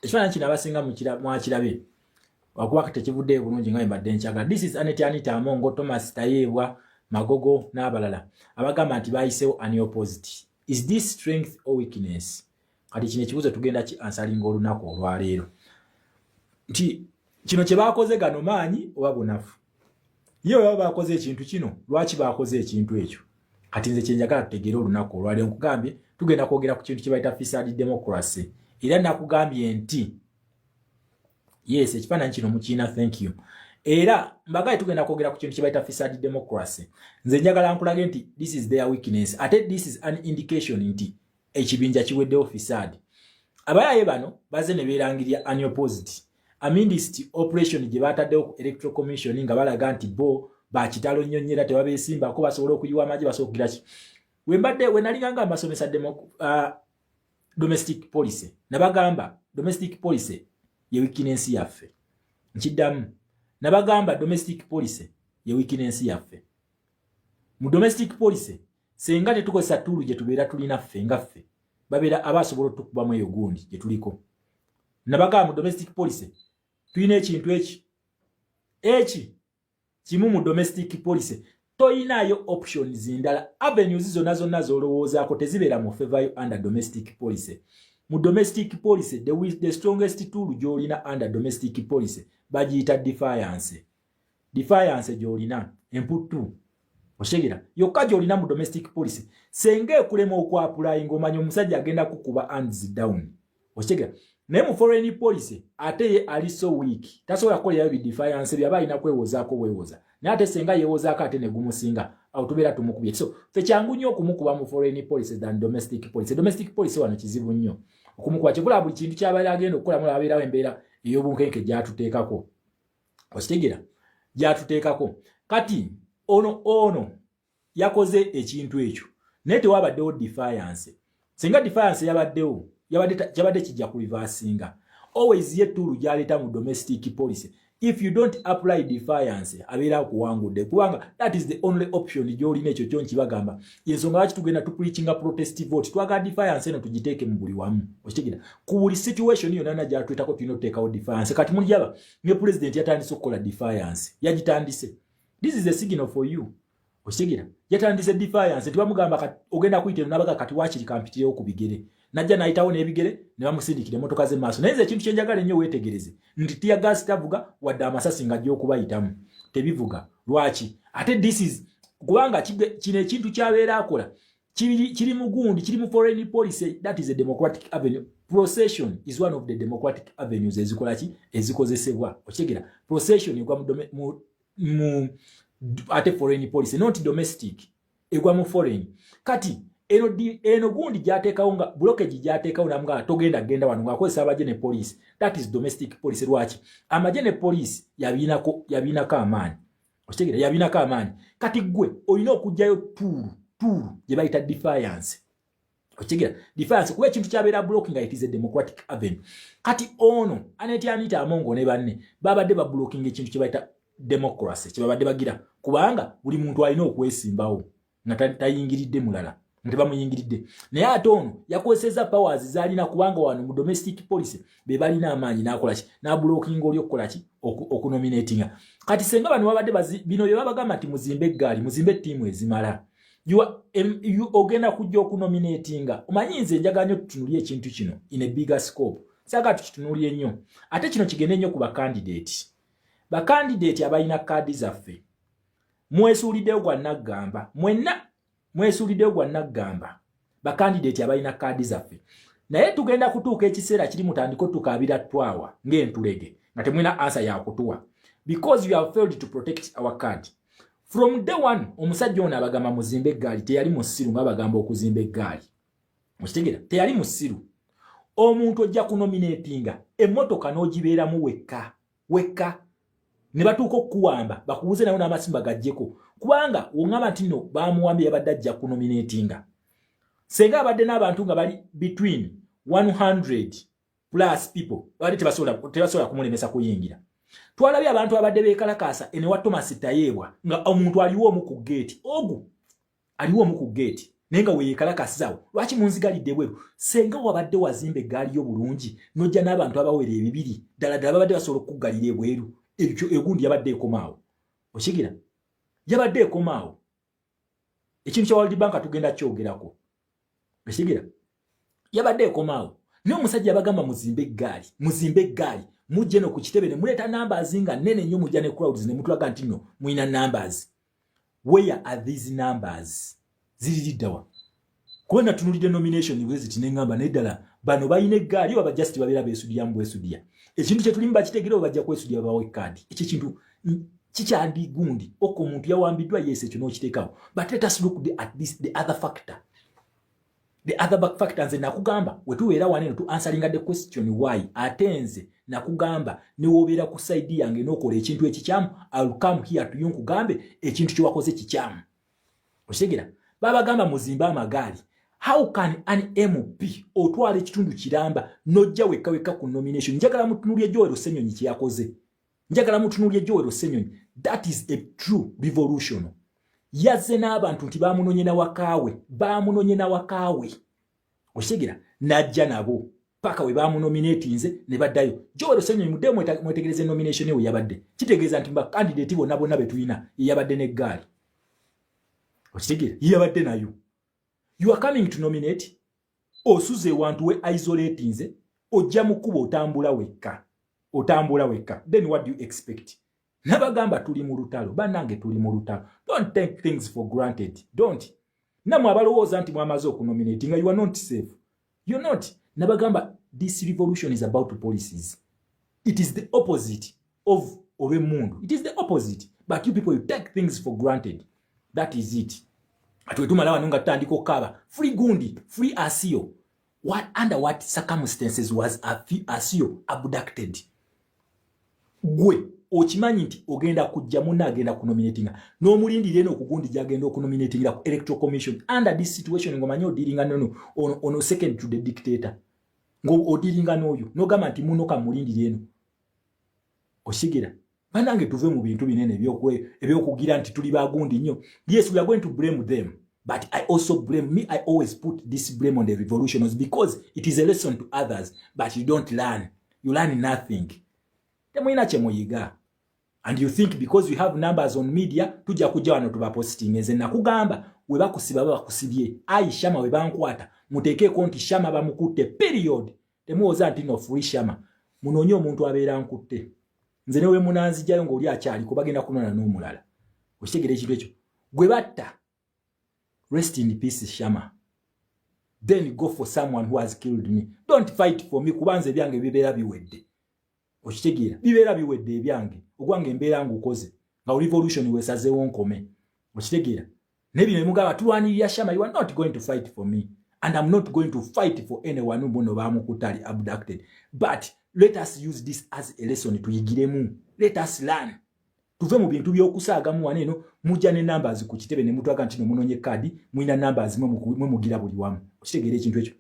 Ekifaananyi kino abasinga mwakirabye, wakuba tekivuddeyo bulungi nga mbadde nkyagala. This is Anet Anita Amongo, Thomas Tayebwa, Magogo n'abalala abagamba nti bayiseewo unopposed. Is this strength or weakness? Kati kino ekibuuzo tugenda ki answeringa olunaku olwaleero, nti kino kye baakoze gano maanyi oba bunafu? Ye bwe baba bakoze ekintu kino, lwaki baakoze ekintu ekyo? Kati nze kyenjagala tutegeere olunaku olwaleero, nkugambye tugenda kwogera ku kintu kye bayita facade democracy. Era nakugambye nti yes, ekifaananyi kino mukiina, thank you. Era mbagaye tugenda kwogera ku kintu kye bayita facade democracy. Nze njagala nkulage nti this is their weakness, ate this is an indication nti ekibinja kiweddewo. Facade, abayaye bano baze ne beerangirya unopposed amidst operation gye bataddewo ku Electoral Commission, nga balaga nti bo bakitalo nnyo nnyo era tebabeesimbako, basobola okuyiwa amagye, basobola okugira ki. Wembadde wenalinga nga mbasomesa domestic policy, nabagamba domestic policy ye weakness yaffe. Nkiddamu, nabagamba domestic policy ye weakness yaffe. Mu domestic policy, senga tetukozesa tool gye tubeera tulina ffe nga ffe, babeera abasobola otukubamu eyo gundi gye tuliko. Nabagamba mu domestic policy tulina ekintu eki eki kimu. Mu domestic policy toyinaayo options ndala, avenues zonna zonna z'olowoozaako tezibeera mu favor yo under domestic policy. Mu domestic policy, the strongest tool gy'olina under domestic policy bagiyita defiance. Defiance gy'olina emputtu, okitegera, yokka gy'olina mu domestic policy. Senga ekulema okwapplyinga, omanya omusajja agenda kukuba hands down, okitegera. Naye mu foreign policy ate ye ali so weak, tasobola kukolerayo bidefiance byaba alina kwewozaako bwewoza. Naye ate senga yewozaako ate ne gumusinga, awo tubeera tumukubye. So fe kyangu nnyo okumukuba mu foreign policy than domestic policy. Domestic policy wano kizibu nnyo okumukuba, kibula buli kintu kyabaire agenda okukolamu abeerawo embeera ey'obunkenke gyatuteekako, okitegera, gyatuteekako. Kati ono yakoze ekintu ekyo, naye tewabaddewo defiance. Singa defiance yabaddewo, kyabadde kijja ku reversinga. Always ye tool gyaleeta mu domestic policy, if you don't apply defiance, abeera akuwangudde, kubanga that is the only option gyolina. Ekyo kyo nkibagamba, yensonga lwaki tugenda tupreachinga protest vote. Twagala defiance eno tugiteeke mu buli wamu, okitegera, ku buli situation yonna na gyatwetako tulina okuteekawo defiance. Kati mulyaba ne president yatandise okukola defiance, yagitandise. This is a signal for you, okitegera. Yatandise defiance, tibamugamba ogenda kuyita eno, nabaga kati wakiri kampitirewo ku bigere, najja nayitawo n'ebigere ne bamusindikira emmotoka ze maaso. Naye nze ekintu kyenjagala ennyo weetegereze nti teargas tavuga, wadde amasasi ng'ajja okubayitamu tebivuga. Lwaki ate? This is kubanga kino ekintu kyabeera akola kiri mu gundi, kiri mu foreign policy. That is a democratic avenue. Procession is one of the democratic avenues ezikola ki, ezikozesebwa, okitegera. Procession egwa mu ate foreign policy, not domestic, egwa mu foreign. Kati eno gundi gyateekawo nga blockage gyateekawo namugaa togenda genda wano ng'akozesa amagye ne police, that is domestic policy. Lwaki amagye ne police yabiinako amaanyi? Okitegera, yabiinako amaanyi. Kati gwe olina okuggyayo tool gye bayita defiance, okitegera. Defiance kuba ekintu kyabeera blocking, it is a democratic avenue. Kati ono Aneti Anita Amongo ne banne babadde bablocking ekintu kye bayita democracy, kyebabadde bagira, kubanga buli muntu alina okwesimbawo nga tayingiridde mulala, nga tebamuyingiridde. Naye ate ono yakozeseza powers zalina, kubanga wano mu domestic policy be balina amaanyi, nakolaki, nablockinga oli okukolaki, okunominatinga. Kati senga bano babadde bino bye babagamba nti muzimbe eggaali, muzimbe ettiimu ezimala, ogenda kujja okunominatinga. Omanyi nze njagala nnyo tutunulye ekintu kino in a bigger scope, saagala tukitunulye nnyo. Ate kino kigende nnyo ku bakandidate, bakandidate abalina kaadi zaffe. Mwesuuliddeyo gwa naggamba, mwenna mwesuuliddeyo gwa naggamba, bakandidate abalina kaadi zaffe. Naye tugenda kutuuka ekiseera kiri mutandike otukaabira twawa ng'entulege nga temulina answer yakutuwa, because you have failed to protect our card from day one. Omusajja ono abagamba muzimbe eggaali, teyali musiru nga abagamba okuzimba eggaali, okitegera, teyali musiru. Omuntu ojja kunominatinga emmotoka n'ogibeeramu wekka wekka, ne batuuka okukuwamba bakubuze nayo n'amasimba gajjeko, kubanga woŋŋamba nti nno bamuwambye, yabadde ajja kunominatinga. Senga abadde n'abantu nga bali between 100 plus people, babadde tebasobola kumulemesa kuyingira. Twalabye abantu abadde beekalakaasa enewa Thomas Tayebwa, nga omuntu aliwo omu ku geeti, ogu aliwo omu ku geeti. Naye nga weyekalakasizaawo, lwaki munzigalidde ebweru? Senga wabadde wazimba eggaali yo bulungi, nojja n'abantu abawera 200, ddala ddala babadde basobola okukuggalira ebweru? Ekyo egundi yabadde ekomaawo, okigira yabadde ekomaawo. Ekintu kya World Bank tugenda kyogerako, okigira yabadde ekomaawo. Naye omusajja yabagamba, "Muzimbe eggaali, muzimbe eggaali, mujje no ku kitebe ne muleeta numbers nga nene nnyo, mujja ne crowds ne mutulaga nti nno mulina numbers." Where are these numbers? Ziririddawa? Kuba natunulidde nomination bwe ziti neŋŋamba, naye ddala bano balina eggaali oba just babeera beesudyamu bwesudiya? Ekintu kye tulimu bakitegere oba bajja kwesudya babawa ekaadi? Ekyo ekintu kikyandi gundi okko. Omuntu yawambiddwa, yes, ekyo n'okiteekawo, but let us look at this, the other factor, the other back factor. Nze nakugamba, wetubeera wano eno tu answeringa the question why. Ate nze nakugamba, newobeera ku side yange n'okola ekintu ekikyamu, I'll come here to you nkugambe ekintu kyewakoze kikyamu, okitegera? Babagamba muzimbe amagaali. How can an MP otwala ekitundu kiramba nojja wekka wekka ku nomination? Njagala mutunulye Joel Ssenyonyi kyeyakoze, njagala mutunulye Joel Ssenyonyi. That is a true revolution. Yazze n'abantu nti bamunonye nawakaawe, bamunonye nawakaawe, okitegera? Najja nabo paka we bamunominatinze ne baddayo. Joel Ssenyonyi, muddeyo mwetegereze nomination we yabadde. Kitegeeza nti bakandidate bonna bonna betulina, yeyabadde n'eggaali, okitegeera? Yeyabadde nayo. You are coming to nominate, osuze ewantu we isolatinze, ojja mu kkuba, otambula wekka, otambula wekka, then what do you expect? Nabagamba tuli mu lutalo, bannange, tuli mu lutalo. Don't take things for granted, don't. Namwe abalowooza nti mwamaze okunominate nga you are not safe, you're not. Nabagamba this revolution is about policies. It is the opposite of olw'emmundu, it is the opposite. But you people, you take things for granted. That is it. Ati wetumala wano nga tutandika okukaaba, "Free gundi, free Asio." What, under what circumstances was Asio abducted? Gwe okimanyi nti ogenda kujja, munna agenda kunominatinga, n'omulindira eno okugundi gyagenda okunominatingira ku Electoral Commission. Under this situation, ng'omanyi odiringa nono ono second to the dictator, ng'odiringa n'oyo n'ogamba nti muno kamulindira eno, okigira? Banange, tuve mu bintu binene ebyokugira nti tuli bagundi nnyo. Yes, we are going to blame them, but I also blame me. I always put this blame on the revolutionaries because it is a lesson to others. But you don't learn, you learn nothing. Temulina kyemuyiga. And you think because you have numbers on media, tujja kujja wano tubaposting. Nze nakugamba, we bakusiba bakusibye. Ai Shama, we bankwata, muteekeeko nti Shama bamukutte, period. Temuwoza nti no free Shama. Munoonye omuntu abeera nkutte. Nze newe munanzijjayo ng'oli akyaliko, bagenda kunona n'omulala, okitegera ekintu ekyo? Gwe batta, rest in peace Shama, then go for someone who has killed me. Don't fight for me, kuba nze ebyange bibeera biwedde, okitegeera? Bibeera biwedde ebyange. Ogwange embeera ngukoze nga revolution wesazeewo nkome, okitegeera? Naye bino emugamba tulwanirira Shama, you are not going to fight for me and I'm not going to fight for anyone. Muno bamukutali abducted, but let us use this as a lesson, tuyigiremu. Let us learn, tuve mu bintu by'okusaagamu wano eno. Mujja ne numbers ku kitebe ne mutwaga nti no munonye kaadi, mulina numbers, mwe mugira buli wamu, okitegeera ekintu ekyo?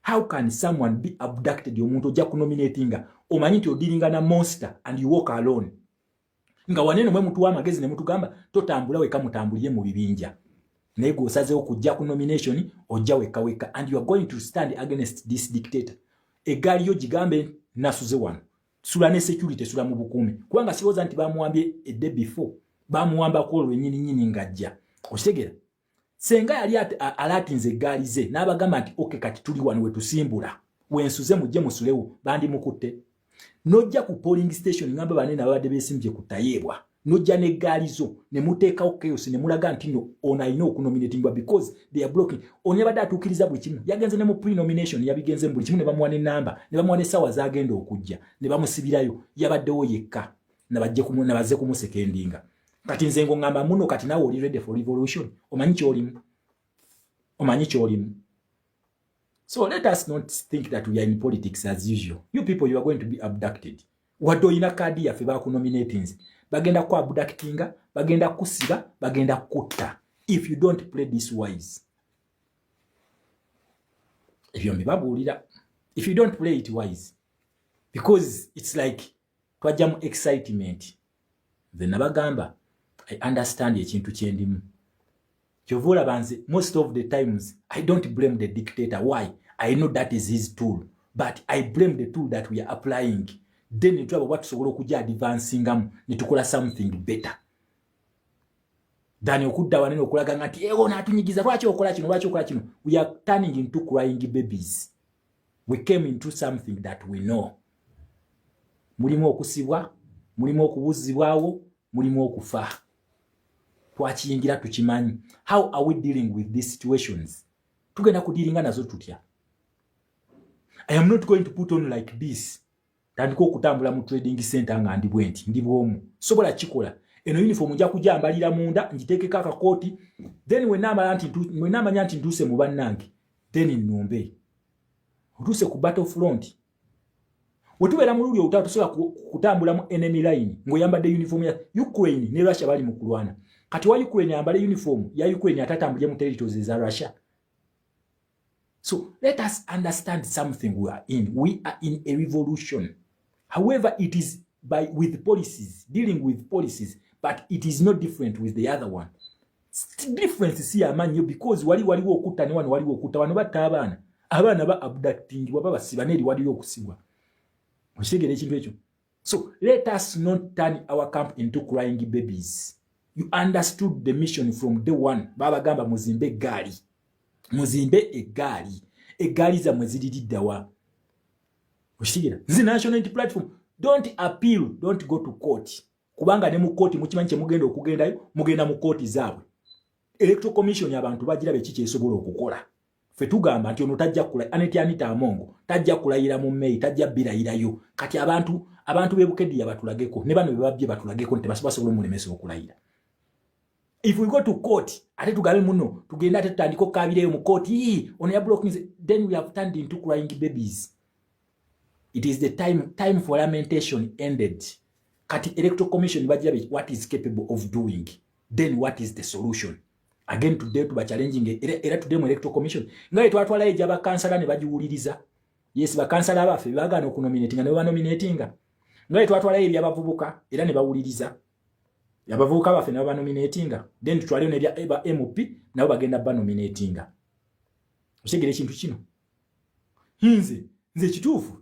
How can someone be abducted? Omuntu ojja kunominatinga, omanyi nti odiringa na monster and you walk alone, nga wanene mwe mutuwa amagezi ne mutugamba totambula weka, mutambulire mu bibinja, naye gweosazeewo kujja ku nomination ojja wekka wekka, and you are going to stand against this dictator. Eggaali yo gigambe nasuze wano, sula ne security, sula mu bukuumi, kubanga sirowooza nti bamuwambye a day before. Bamuwambako olwo nyini nyini ng'ajja, okitegeera? Senga yali alatinze eggaali ze n'abagamba nti, "Okay, kati tuli wano wetusimbula, wensuze, mujje musulewo," bandimukutte. Nojja ku polling station, ngamba banene ababadde beesimbye ku Tayeebwa, nojja n'eggaali zo ne muteekawo chaos ne mulaga nti no ono alina okunominatingwa because they are blocking. Ono yabadde atuukiriza buli kimu, yagenze ne mu pre-nomination, yabigenze mu buli kimu, ne bamuwa n'ennamba, ne bamuwa n'essaawa z'agenda okujja, ne bamusibirayo. Yabaddewo yekka, nabazze kumusekendinga. Kati nze ngoŋŋamba muno, kati naawe oli ready for revolution? Omanyi kyolimu? Omanyi kyolimu? So let us not think that we are in politics as usual. You people, you are going to be abducted. Wadde olina kaadi yaffe, bakunominatinze, bagenda ku abductinga, bagenda kusiba, bagenda kutta if you don't play this wise. Ebyo mbibabuulira, if you don't play it wise, because it's like twajja mu excitement. Nze nabagamba, I understand ekintu kyendimu. Kyova olaba nze most of the times I don't blame the dictator. Why? I know that is his tool, but I blame the tool that we are applying. Then netulaba oba tusobola okujja advancingamu netukola something better than okudda wanene okulaga nga nti ewo natunyigiza, lwaki okola kino, lwaki okola kino. We are turning into crying babies. We came into something that we know mulimu okusibwa, mulimu okubuzibwawo, mulimu okufa. Twakiyingira tukimanyi. How are we dealing with these situations? Tugenda kudealinga nazo tutya? I am not going to put on like this, tandika okutambula mu trading center nga ndi bwe nti, ndi bwomu. Sobola kikola. Eno uniform nja kujambalira munda, ngitekeko akakooti, then wenamanya nti ntuuse mu bannange, then nnumbe. Otuuse ku battle front, wetubeera mu luli olutalo, tosobola kutambula mu enemy line ng'oyambadde uniform ya Ukraine ne Russia. Bali mu kulwana kati. Wa Ukraine ayambale uniform ya Ukraine, atatambulye mu territories eza Russia? So let us understand something. We are in a revolution. However, it is by with policies, dealing with policies, but it is not different with the other one. Difference si yamanyi, because wali waliwo okutta ne wano waliwo okutta. Wano batta abaana, abaana ba abductingibwa, babasiba, neeri waliwo okusibwa. Okitegeera ekintu ekyo? So let us not turn our camp into crying babies. You understood the mission from day one. Babagamba muzimbe eggaali, muzimbe eggaali. Eggaali zammwe ziririddawa? Okitegeera? Nzi National Unity Platform, don't appeal, don't go to court, kubanga ne mu kooti mukimanyi kyemugenda okugendayo. Mugenda mu kooti zaabwe. Electoral Commission abantu bagiraba eki kyesobola okukola. Fe tugamba nti ono tajja kula, Annet Anita Among tajja kulayira mu May, tajja birayirayo. Kati abantu b'e Bukedea batulageko, ne bano bebabbye batulageko nti basobola omulemesa okulayira. If we go to court, ate tugambe muno tugende, ate tutandike okukabireyo mu court, ono ya blocking, then we have turned into crying babies. It is the time for lamentation ended. Kati Electoral Commission bagirabe what is capable of doing. Then what is the solution? Again today tuba challenging era today mu Electoral Commission nga twatwalayo egy'abakansala ne bagiwuliriza. Yes, bakansala baffe bagaana okunominatinga ne babanominatinga. Nga twatwalayo ebyabavubuka era ne bawuliriza abavubuka baffe ne babanominatinga. Then tutwaleyo nebya ba MP, nabo bagenda banominatinga. Okitegera ekintu kino? Nze kituufu,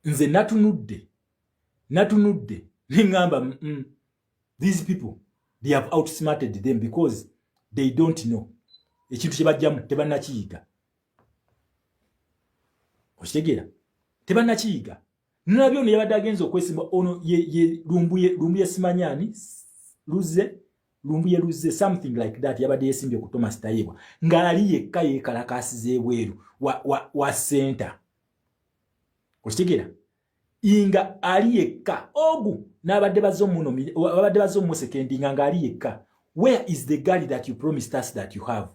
nze natunudde neŋŋamba, these people, they have outsmarted them because they don't know ekintu kyebajjamu. Tebannakiyiga. Okitegeera? Tebannakiyiga. Nalabyo ono yabadde agenza okwesimba, ono ye Lumbuye, Lumbuye simanyani luze, Lumbuye luze, something like that. Yabadde yesimbye ku Thomas Tayebwa ng'ali yekka, yeekalakaasiza ebweru wa center. Okitegeera? Nga ali yekka ogu n'abadde babadde bazze omusekendinga ng'ali yekka. Where is the girl that you promised us that you have?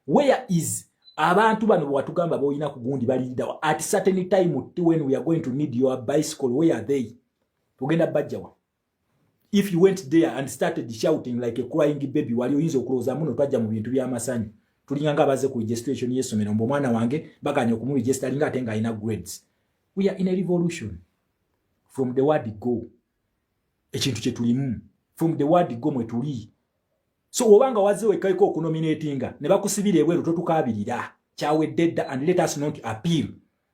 Where is abantu bano bwewatugamba boolina ku gundi baliriddawa? At certain time when we are going to need your bicycle, where are they? Tugenda bajjawa? If you went there and started shouting like a crying baby, wali oyinza okulowooza muno twajja mu bintu by'amasanyu. Tulinga nga abaze ku registration y'essomero, mbu omwana wange baganye okumuregisteringa ate ng'alina grades. We are in a revolution from the word go. Ekintu kye tulimu from the word go mwe tuli. So obanga wazze wekkaiko okunominatinga ne bakusibira ebweru, totukaabirira. Kyawedde dda. And let us not appeal,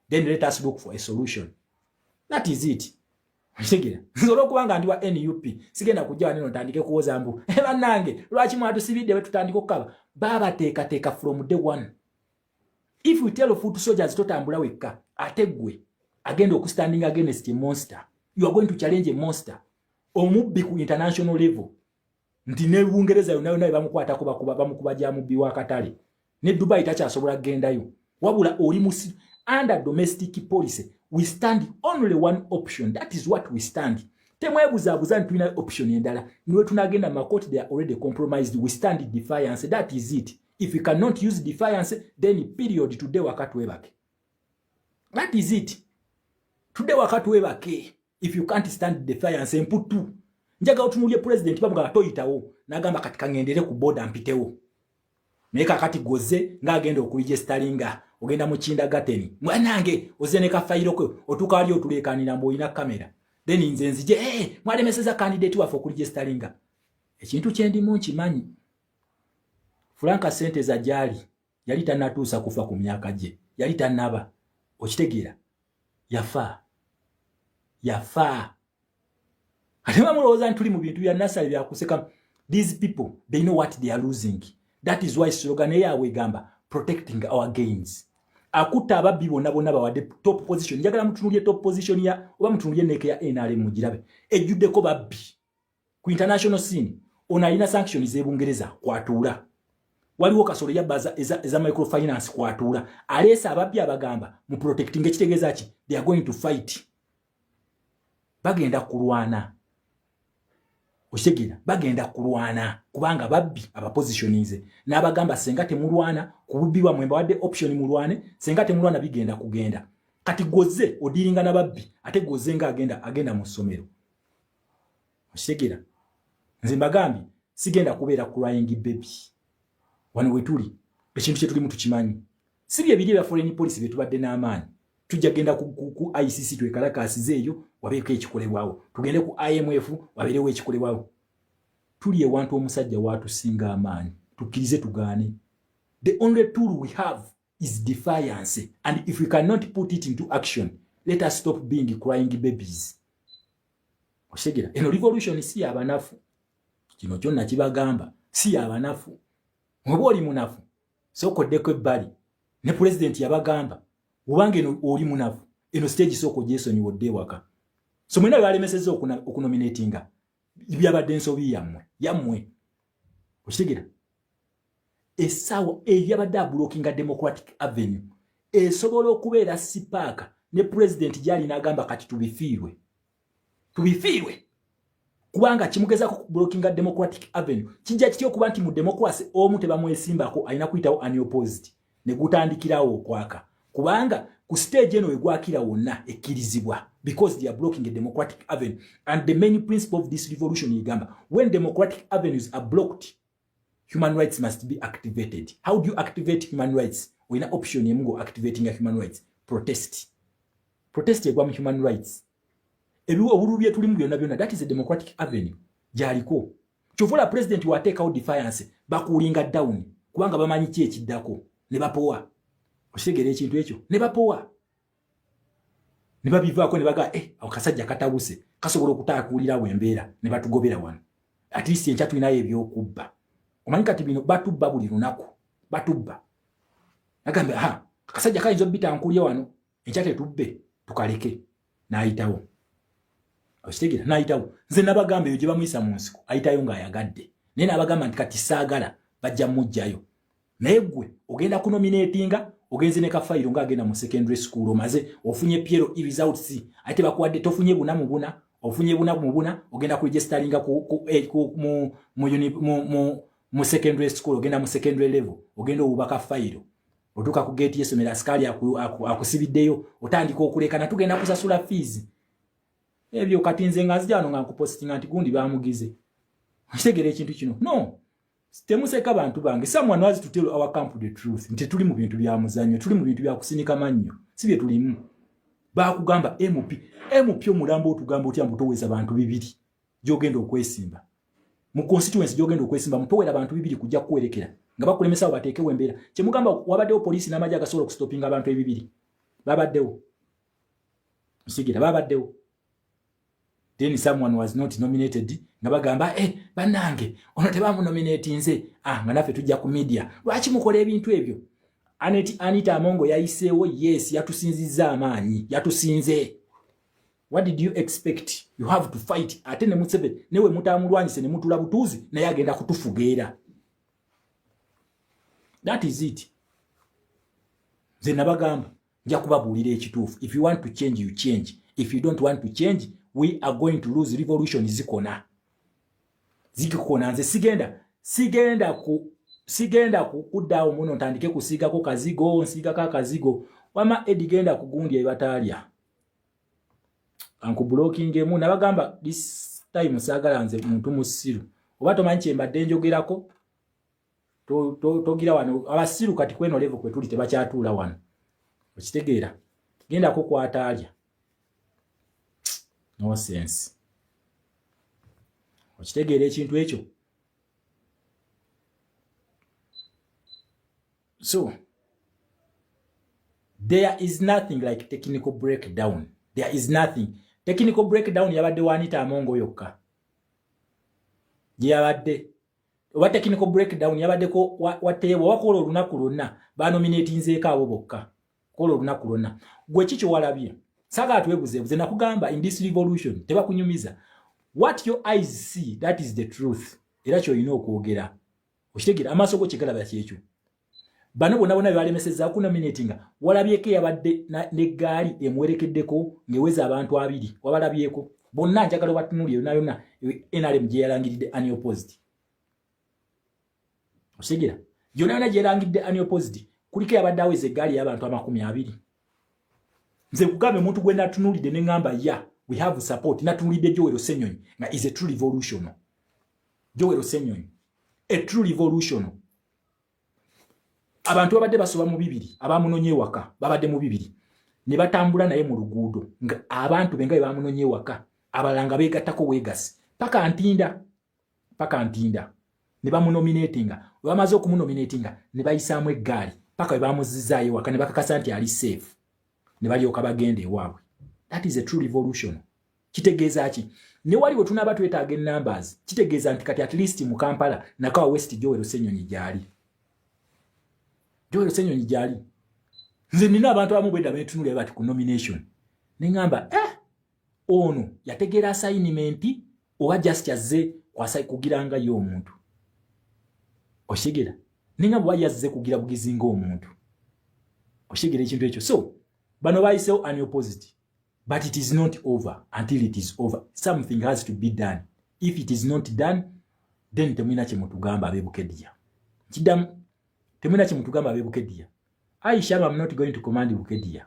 then let us look for a solution. That is it. Okitegera? Nze olwokubanga ndi wa NUP, sigenda kujja waneno ntandike kuwoza mbu, eh, bannange, lwaki mwatusibidde? Bwe tutandika okukaba, baabateekateeka from day one. If we tell foot soldiers totambula wekka, ate ggwe agenda okustanding against a monster, you are going to challenge a monster, omubbi ku international level, nti ne Bungereza yonna yonna bebamukwatako bakuba, bamukuba gya mubbi w'akatale. Ne Dubai takyasobola kugendayo. Wabula oli musi. Under domestic policy we stand only one option. That is what we stand. Temwebuzaabuza nti tulina option endala. Niwe tunagenda mu makooti, they are already compromised. We stand defiance. That is it. If we cannot use defiance, then period. Today wakati webake. That is it. Today wakati webake. If you can't stand defiance, emputu. Njagala otunulye president, bamugamba toyitawo, n'agamba kati kaŋŋendere ku boda mpitewo. Naye kakati goze ng'agenda okuregisteringa, ogenda mu kindergarten, mwanange, oze ne kafayiro kwe, otuuka wali otuleekaanira mbu olina kamera. Then nze nzije, hey, mwalemeseza candidate waffe okuregisteringa. Ekintu kyendimu nkimanyi. Frank Senteza gyali yali tannatuusa kufa ku myaka gye, yali tannaba. Okitegeera? Yafa, yafa. Ate bamulowooza nti tuli mu bintu bya nasale byakuseka. These people, they know what they are losing. That is why slogan yaabwe egamba "protecting our gains". Akutta ababbi bonna bonna, bawadde top position. Njagala mutunulye top position ya, oba mutunulye NEC ya NRM, mugirabe ejjuddeko babbi ku international scene. Ono alina sanction z'Ebungereza kwatuula, waliwo Kasolo yabba eza microfinance kwatuula. Aleese ababbi, abagamba mu protecting. Ekitegeeza ki? They are going to fight, bagenda kulwana. Okitegeera? Bagenda kulwana kubanga babbi abapositioninze. N'abagamba, senga temulwana ku bubbi bwammwe, mbawadde option mulwane, senga temulwana bigenda kugenda. Kati goze odiringa n'ababbi, ate goze nga agenda mu ssomero. Okitegeera? Nze mbagambye, sigenda kubeera crying baby wano. Wetuli, ekintu kyetulimu tukimanyi. Si bye biri ebya foreign policy byetubadde n'amaanyi. Tujja genda ku ICC, twekalakasize eyo wabeeko ekikolebwawo, tugende ku IMF wabeerewo ekikolebwawo. Tuli ewantu omusajja watusinga amaanyi, tukkirize tugaane. The only tool we have is defiance, and if we cannot put it into action, let us stop being crying babies. Okitegera? Eno revolution si yabanafu. Kino kyonna kibagamba, si yabanafu. Oba oli munafu, sooka oddeko ebbali. Ne pulezidenti yabagamba, obanga eno oli munafu, eno stage sooka ogyesonyiwa, odde ewaka. So mwena bebalemesezza okunominatinga, byabadde ensobi yammwe, yammwe. Okitegera? Essaawa eyabadde ablockinga Democratic Avenue esobola okubeera sipaaka ne pulezidenti gyali n'agamba kati tubifiirwe, tubifiirwe, kubanga kimugezako kublockinga Democratic Avenue. Kijja kitya okuba nti mu democracy omu tebamwesimbako, alina kuyitawo unopposed, ne gutandikirawo okwaka? Kubanga ku stage eno wegwakira wonna ekkirizibwa, because they are blocking a democratic avenue, and the main principle of this revolution egamba, when democratic avenues are blocked, human rights must be activated. How do you activate human rights? Olina option emu ngo activating a human rights: protest. Protest egwa mu human rights. Obululu byetulimu byonna byonna, that is a democratic avenue gyaliko. Kyova president wateekawo defiance, bacoolinga down, kubanga bamanyi ki ekiddako, ne bapowa. Okitegeera ekintu ekyo? Ne bapowa, ne babivaako, ne bagaa, eh, akasajja katabuse, kasobola okutaakuulirawo embeera, ne batugobera wano. At least enkya tulinayo ebyokubba. Omanyi kati bino batubba buli lunaku, batubba. Agambe, aha, akasajja kayinza obitankulya wano, enkya tetubbe, tukaleke. N'ayitawo. Okitegeera? N'ayitawo. Nze nabagamba, eyo gye bamuyisa mu nsiko, ayitayo ng'ayagadde. Naye n'abagamba nti kati saagala, bajja mujjayo. Naye gwe ogenda kunominatinga, ogenze ne kafayiro ng'agenda mu secondary school, omaze ofunye PLE results, ate bakuwadde tofunye 4 mu 4, ofunye 4 mu 4, ogenda kuregisteringa ku, mu, mu, mu, mu, mu secondary school, ogenda mu secondary level, ogenda owubaka fayiro, otuuka ku geeti y'essomero, asikaali akusibiddeyo, otandika okulekana, tugenda kusasula fees. Ebyo kati nze nga nzija wano nga nkupositinga nti gundi bamugize. Okitegeera ekintu kino? No, temuseka, bantu bange. Someone has to tell our camp the truth nti tuli mu bintu bya muzannyo, tuli mu bintu bya kusinika mannyo, si bye tulimu. Bakugamba MP, MP omulambo, otugamba otya mbu toweza bantu bibiri gyogenda okwesimba mu constituency? Gyogenda okwesimba mutowera bantu bibiri kujja kuwerekera nga bakulemesa, bateekewo embeera. Kyemugamba, wabaddewo poliisi n'amagye agasobola okustopinga abantu ebibiri? Babaddewo? Sigira babaddewo. Then someone was not nominated, nga bagamba, eh, bannange, ono tebamunominatinze. Ah, nga naffe tujja ku media, lwaki mukola ebintu ebyo? Anita Amongo yayiseewo. Yes, yatusinzizza amaanyi, yatusinze. What did you expect? You have to fight. Ate ne Museveni newe mutamulwanyise ne mutula butuuzi, naye agenda kutufugeera. That is it. Nze nabagamba, nja kubabuulira ekituufu. If you want to change, you change. If you don't want to change, we are going to lose. Revolution zikona, zikikona. Nze sigenda kuddaawo muno ntandike kusiigako kazigo, nsiigako akazigo. Wama edi, genda kugundi ebataalya ankublockingemu. Nabagamba, this time saagala nze muntu musiru. Oba tomanyi kyembadde njogerako, togira wano. Abasiru kati kweno level kwe tuli tebakyatuula wano. Okitegeera? Gendako kwataalya. No sense. Okitegeera ekintu ekyo? So there is nothing like technical breakdown. There is nothing. Technical breakdown yabadde wa Anita Amongo yokka. Yabadde oba technical breakdown yabaddeko wateebwa wakola olunaku lwonna, banominatinzeeko abo bokka kola olunaku lwonna. Gwe ki kyewalabye? Saagala twebuzeebuze. Nakugamba, in this revolution tebakunyumiza. What your eyes see, that is the truth. Era kyolina okwogera, okitegeera? Amaaso go kyegalaba kyekyo. Bano bonna bonna bebalemeseza okunominatinga, walabyeko eyabadde neggaali emuwerekeddeko ng'eweza abantu 20? Wabalabyeko bonna? Njagala obatunuli yonna yonna NRM gye yalangiridde unopposed. Okitegera? Yonna yonna gyerangiridde unopposed, kuliko eyabadde aweza eggaali y'abantu 20? Nze kugambe, omuntu gwe natunulidde ne ŋŋamba, ya, we have support, natunulidde Joel Ssenyonyi nga is a true revolution. Joel Ssenyonyi, a true revolution. Abantu babadde basoba mu 200 abamunonye ewaka, babadde mu 200 ne batambula naye mu luguudo nga abantu be nga bwe bamunonye ewaka, abalala nga beegattako weegasi paka Ntinda, paka Ntinda ne bamunominatinga. Bwe bamaze okumunominatinga, ne bayisaamu eggaali paka bwe bamuzizaayo ewaka ne bakakasa nti ali safe, ne balyoka bagenda ewaabwe. That is a true revolution. Kitegeeza ki? Ne wali bwe tunaaba twetaaga enumbers, kitegeeza nti kati at least mu Kampala, Nakawa West, Joel Ssenyonyi gyali. Joel Ssenyonyi gyali. Nze nina abantu abamu bwedda betunulira bati ku nomination neŋŋamba, eh, ono yategeera assignment oba just azze kwasa kugira nga ye omuntu? Okitegeera? Neŋŋamba oba yazze kugira bugizi ng'omuntu? Okitegeera ekintu ekyo? So bano bayisewo unopposed, but it is not over until it is over. Something has to be done. If it is not done, then temulina kyemutugamba ab'eBukedya. Kiddamu, temulina kyemutugamba ab'eBukedya. Aisha, I'm not going to command Bukedya.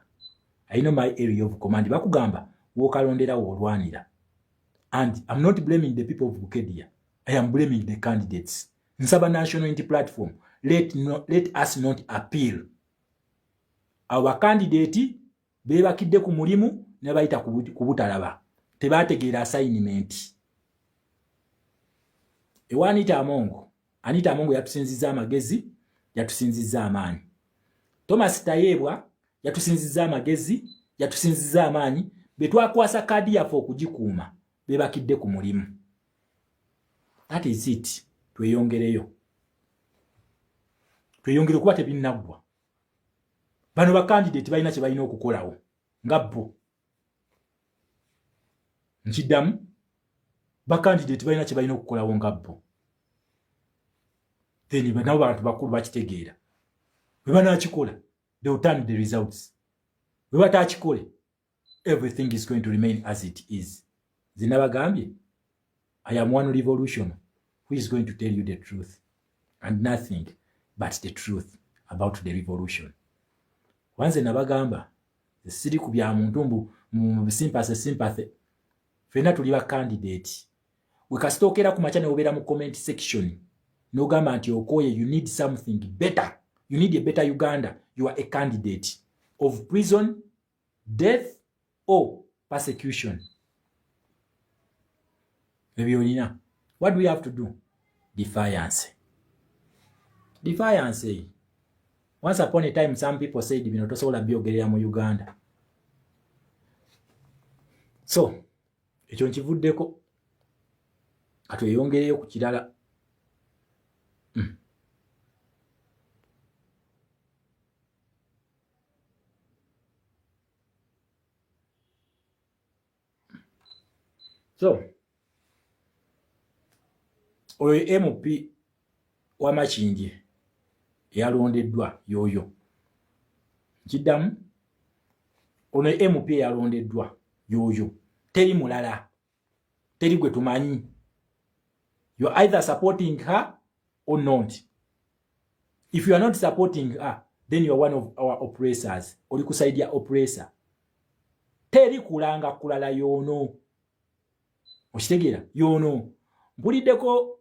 I know my area of command. Bakugamba wokalondera woolwanira. And I'm not blaming the people of Bukedya, I am blaming the candidates. Nsaba National Unity Platform, let, no, let us not appeal. Abo bacandidate beebakidde ku mulimu ne bayita ku butalaba, tebategeera assignment. Ewa Anita Amongo, Anita Amongo yatusinzizza amagezi, yatusinzizza amaanyi. Thomas Tayebwa yatusinzizza amagezi, yatusinzizza amaanyi. Be twakwasa kaadi yaffe okugikuuma beebakidde ku mulimu. That is it. Tweyongereyo, tweyongere okuba tebinnaggwa. Bano bacandidate balina kye balina okukolawo nga bo. Nkiddamu, bacandidate balina kye balina okukolawo nga bo. Then nabo bantu bakulu, bakitegeera. Bwe banakikola, they will turn the results. Bwe batakikole, everything is going to remain as it is. Zinabagambye, I am one revolution who is going to tell you the truth and nothing but the truth about the revolution. Wanze nabagamba, siri ku bya muntu mbu mu sympathy, sympathy. Fenna tuli ba candidate. We kasitookera ku makya ne obeera mu comment section n'ogamba nti okoye, you need something better, you need a better Uganda, you are a candidate of prison, death or persecution. Ebyo olina. What do we have to do? Defiance, defiance. Once upon a time some people said bino tosobola byogerera mu Uganda. So ekyo nkivuddeko, katweyongereyo ku kirala. So oyo MP wa Makindye eyalondeddwa yoyo. Nkiddamu, ono MP eyalondeddwa yoyo, teri mulala, teri gwe tumanyi. You are either supporting her or not. If you are not supporting her, then you are one of our oppressors. Oli ku side ya oppressor. Teri kulanga kulala, yoono. Okitegeera? Yoono. Mpuliddeko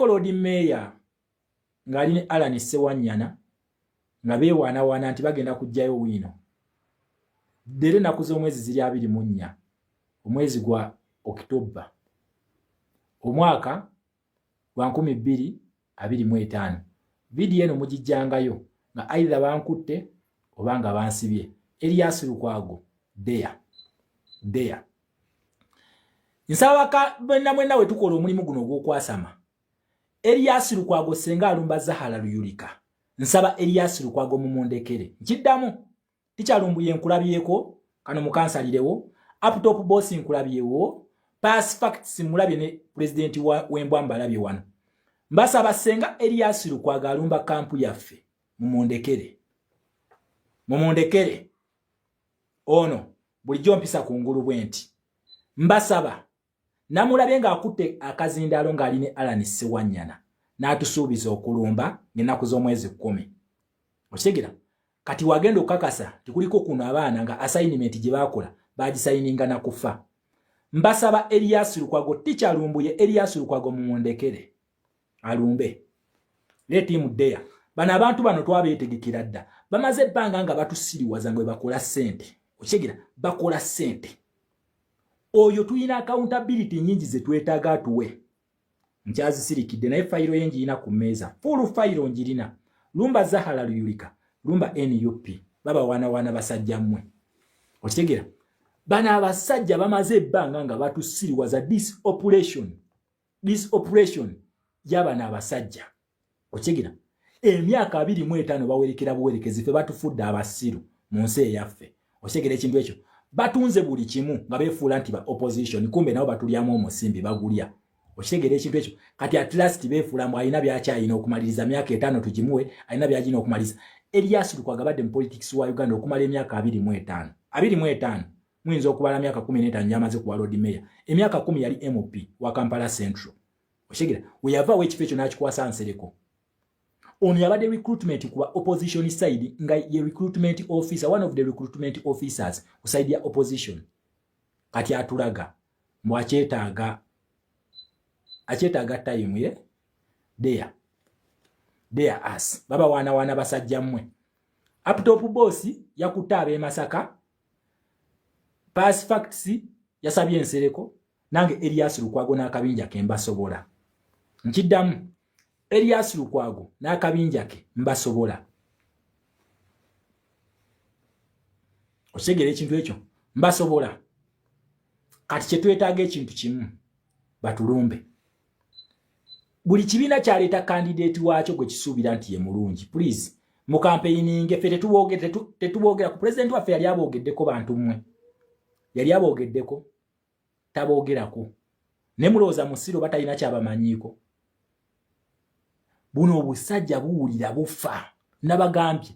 Lord Mayor ng'ali ne Alan Ssewanyana nga beewaanawaana nti bagenda kuggyayo wiino. Leero ennaku z'omwezi ziri 24, omwezi gwa Okitoba, omwaka lwa 2025. Vidiyo eno mugijjangayo nga either bankutte oba nga bansibye. Erias Lukwago, there there. Nsaba mwenna mwenna we tukola omulimu guno ogw'okwasama. Erias Lukwago senga alumba Zahara Luyirika, nsaba Erias Lukwago mumundekere. Nkiddamu, tikyalumbuye nkulabyeko kano, mukansalirewo. Uptop Boss nkulabyewo, Pass Facts mulabye, ne pulezidenti w'embwa mbalabye wano. Mbasaba, senga Erias Lukwago alumba camp yaffe, mumundekere, mumundekere. Ono bulijjo mpisa ku ngulu bwe nti. Mbasaba, namulabye ng'akutte akazindaalo ng'ali ne Alan Sewanyana, n'atusuubiza okulumba ng'ennaku z'omwezi 10. Okitegera? Kati wagenda okukakasa tikuliko kuno abaana nga assignment gye baakola bagisayininga na kufa. Mbasaba, Erias Lukwago, tikyalumbuye, Erias Lukwago mumundekere alumbe. Let him dare. Bano abantu bano twabeetegekera dda, bamaze ebbanga nga batusiriwaza nga bwe bakola ssente. Okitegera? Bakola ssente. Oyo tulina accountability nyingi ze twetaaga atuwe, nkyazisirikidde, naye fayiro ye ngirina ku mmeeza, full fayiro ngirina. Lumba Zahara Luyirika, lumba NUP, babawaanawaana basajja mmwe. Okitegera? Bano abasajja bamaze ebbanga nga batusiriwaza. This operation, this operation y'abano abasajja, okitegera, emyaka 25 bawerekera buwerekezi, ffe batufudde abasiru mu nsi eyaffe. Okitegera ekintu ekyo? Batunze buli kimu nga beefuula nti ba opposition, kumbe nabo batulyamu omusimbi, bagulya. Okitegeera ekintu ekyo? Kati at last beefuula mbu alina byakyalina okumaliriza, myaka 5 tugimuwe, alina byagina okumaliriza. Erias Lukwago abadde mu politics wa Uganda okumala emyaka 25. 25 muyinza okubala myaka 15 gyamaze kuba Lord Mayor, emyaka 10 yali MP wa Kampala Central. Okitegera? Weyavaawo ekifo ekyo n'akikwasa Nsereko. Ono yabadde recruitment kuba opposition side, nga ye recruitment officer, one of the recruitment officers ku side ya opposition. Kati atulaga mbu akyetaaga, akyetaaga time ye. There there as baba waana basajja mmwe. Uptop Boss yakutte ab'e Masaka, Pass Facts yasabye Ensereko. Nange Erias Lukwago n'akabinja ke mbasobola. Nkiddamu, Erias Lukwago n'akabinja ke mbasobola. Okitegeera ekintu ekyo? Mbasobola. Kati kyetwetaaga ekintu kimu, batulumbe. Buli kibiina kyaleeta candidate waakyo gwe kisuubira nti ye mulungi. Please, mucampaigninge, ffe tetuboogera ku pulezidenti waffe. Yali aboogeddeko? Bantu mmwe, yali aboogeddeko? Taboogerako. Ne mulowooza musiro batalina kyabamanyiiko. Buno obusajja buwulira bufa. Nabagambye,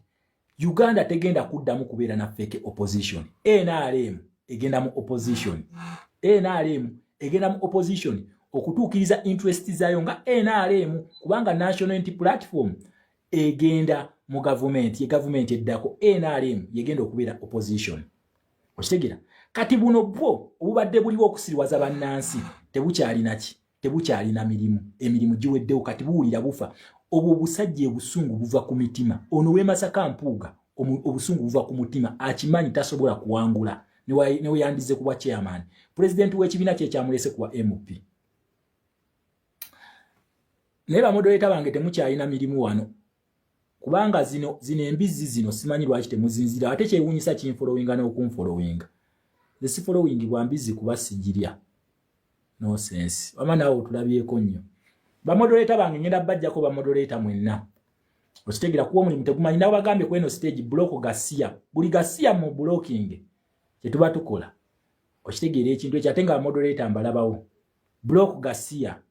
Uganda tegenda kuddamu kubeera na fake opposition. NRM egenda mu opposition, NRM egenda mu opposition okutuukiriza interest zaayo nga NRM, kubanga National Unity Platform egenda mu gavumenti, ye gavumenti eddako. NRM yegenda okubeera opposition. Okitegeera? Kati buno bwo obubadde buliwo okusiriwaza bannansi tebukyalinaki, tebukyalina mirimu, emirimu giweddewo. Kati buwulira bufa. Obwo obusajja obusungu buva ku mitima. Ono w'emasaka Mpuuga, obusungu buva ku mutima, akimanyi tasobola kuwangula neweyandize kuba chairman. Pulezidenti w'ekibiina kye kyamulese kuba MP. Naye bamoderator bange, temukyalina mirimu wano, kubanga zino zino embizzi zino simanyi lwaki temuzinzira. Ate kyewuunyisa, kinfollowinga n'okunfollowinga. Nze sifollowing bwa mbizzi kuba sigirya. No sense. Wama naawe otulabyeko nnyo. Bamoderator bange, ngenda bajjako bamoderator mwenna. Okitegeera? Kuba omulimu tegumanyi. Nawe bagambye ku eno stage, block gasiya, buli gasiya mu blocking kyetuba tukola. Okitegeera ekintu ekyo? Ate nga bamoderator mbalabawo, block gasiya.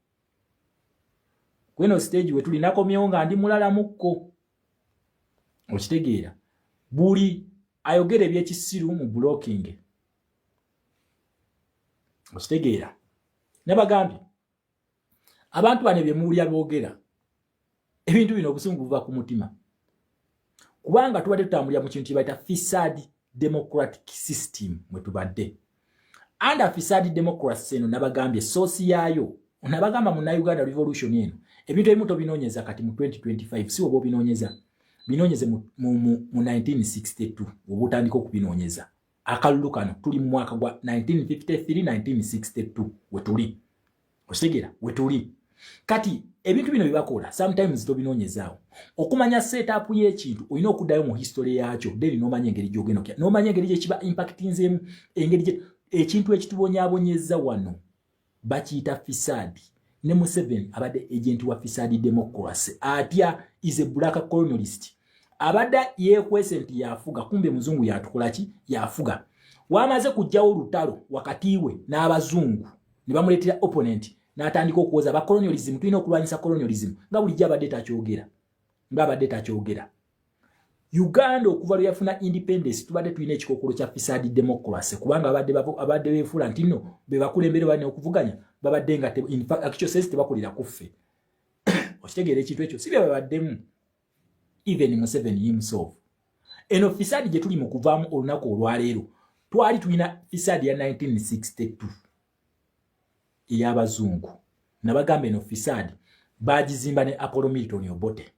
Ku eno stage we tuli, nakomyewo nga ndi mulalamukko. Okitegeera? Buli ayogera ebyekisiru mu blocking. Okitegeera? Nabagambye, abantu bano ebyemuwulira boogera ebintu bino, obusungu buva ku mutima, kubanga tubadde tutambulira mu kintu kyebayita facade democratic system mwe tubadde. Under facade democracy eno, nabagambye source yaayo. Nabagamba, Munnauganda, revolution eno ebintu ebimu tobinoonyeza kati mu 2025. Si oba obinoonyeza, binoonyeze mu 1962 oba otandika okubinoonyeza. Akalulu kano tuli mu mwaka gwa 1953, 1962 wetuli. Okitegeera? Wetuli kati. Ebintu bino byebakola sometimes tobinoonyezaawo. Okumanya setup y'ekintu, olina okuddayo mu history yaakyo, then n'omanya engeri gy'ogenda okya, n'omanya engeri gyekiba impactinzeemu, engeri gye ekintu ekitubonyaabonyeza wano bakiyita fisaadi. Ne Museveni abadde agent wa fisaadi democracy. Atya is a black colonialist. Abadde yeekwese nti yafuga, kumbe muzungu yatukola ki? Yafuga. Wamaze kujjawo olutalo wakati we n'abazungu ne bamuleetera opponent, n'atandika okuwoza ba colonialism, tulina okulwanyisa colonialism, nga bulijjo abadde takyogera, nga abadde takyogera. Uganda okuva lwe yafuna independence, tubadde tulina ekikokolo kya fisaadi democracy, kubanga abadde beefuula nti nno be bakulembere, balina okuvuganya, babadde nga in fact, actual sense, tebakolera ku ffe. Okitegeera ekintu ekyo? Si bye babaddemu. Even Museveni himself, eno fisaadi gye tuli mu kuvaamu olunaku olwaleero, twali tulina fisaadi ya 1962 ey'abazungu. Nabagamba, eno fisaadi bagizimba ne Apollo Milton Obote,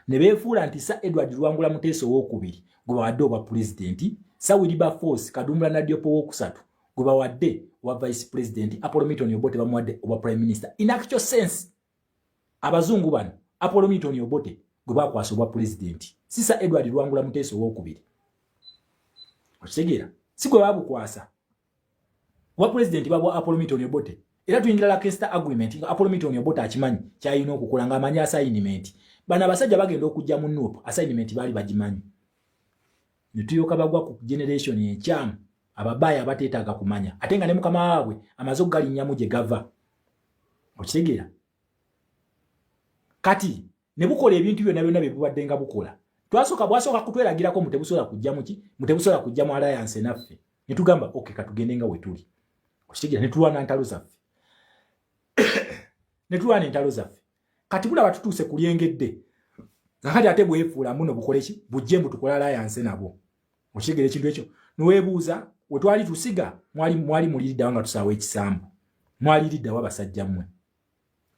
ne beefuula nti Sir Edward Luwangula Muteesa Owookubiri gwe bawadde obwa pulezidenti, Sir Wilberforce Kadumbula Nadiope Owokusatu gwe bawadde obwa vice president, Apollo Milton Obote bamuwadde obwa prime minister. In actual sense, abazungu bano, Apollo Milton Obote gwe bakwasa obwa pulezidenti, si Sir Edward Luwangula Muteesa Owookubiri. Okitegeera? Si gwe babukwasa obwa pulezidenti, babwa Apollo Milton Obote. Era tuyingira Lancaster Agreement nga Apollo Milton Obote akimanyi kyalina okukola, ng'amanyi assignment. Bano abasajja bagenda okujja mu NUP, assignment baali bagimanyi. Ne tuyoka bagwa ku generation enkyamu, ababaaya abateetaaga kumanya, ate nga ne mukama waabwe amaze okugalinnyamu gye gava. Okitegeera? Kati ne bukola ebintu byonna byonna bye bubadde nga bukola. Twasooka, bwasooka kutweragirako mu tebusobola kujja muki, mu tebusobola kujja mu alliance naffe. Ne tugamba, "Okay, katugende nga we tuli." Okitegeera? Ne tulwana ntalo zaffe, ne tulwana entalo zaffe. Kati bulaba tutuuse ku lyengedde, kakati ate bwefuula muno bukole ki? Bujje mbu tukole alliance nabwo. Okitegeera ekintu ekyo? Niweebuuza we twali tusiga, mwali muliriddawo nga tusaawa ekisambu, mwaliriddawo abasajja mmwe.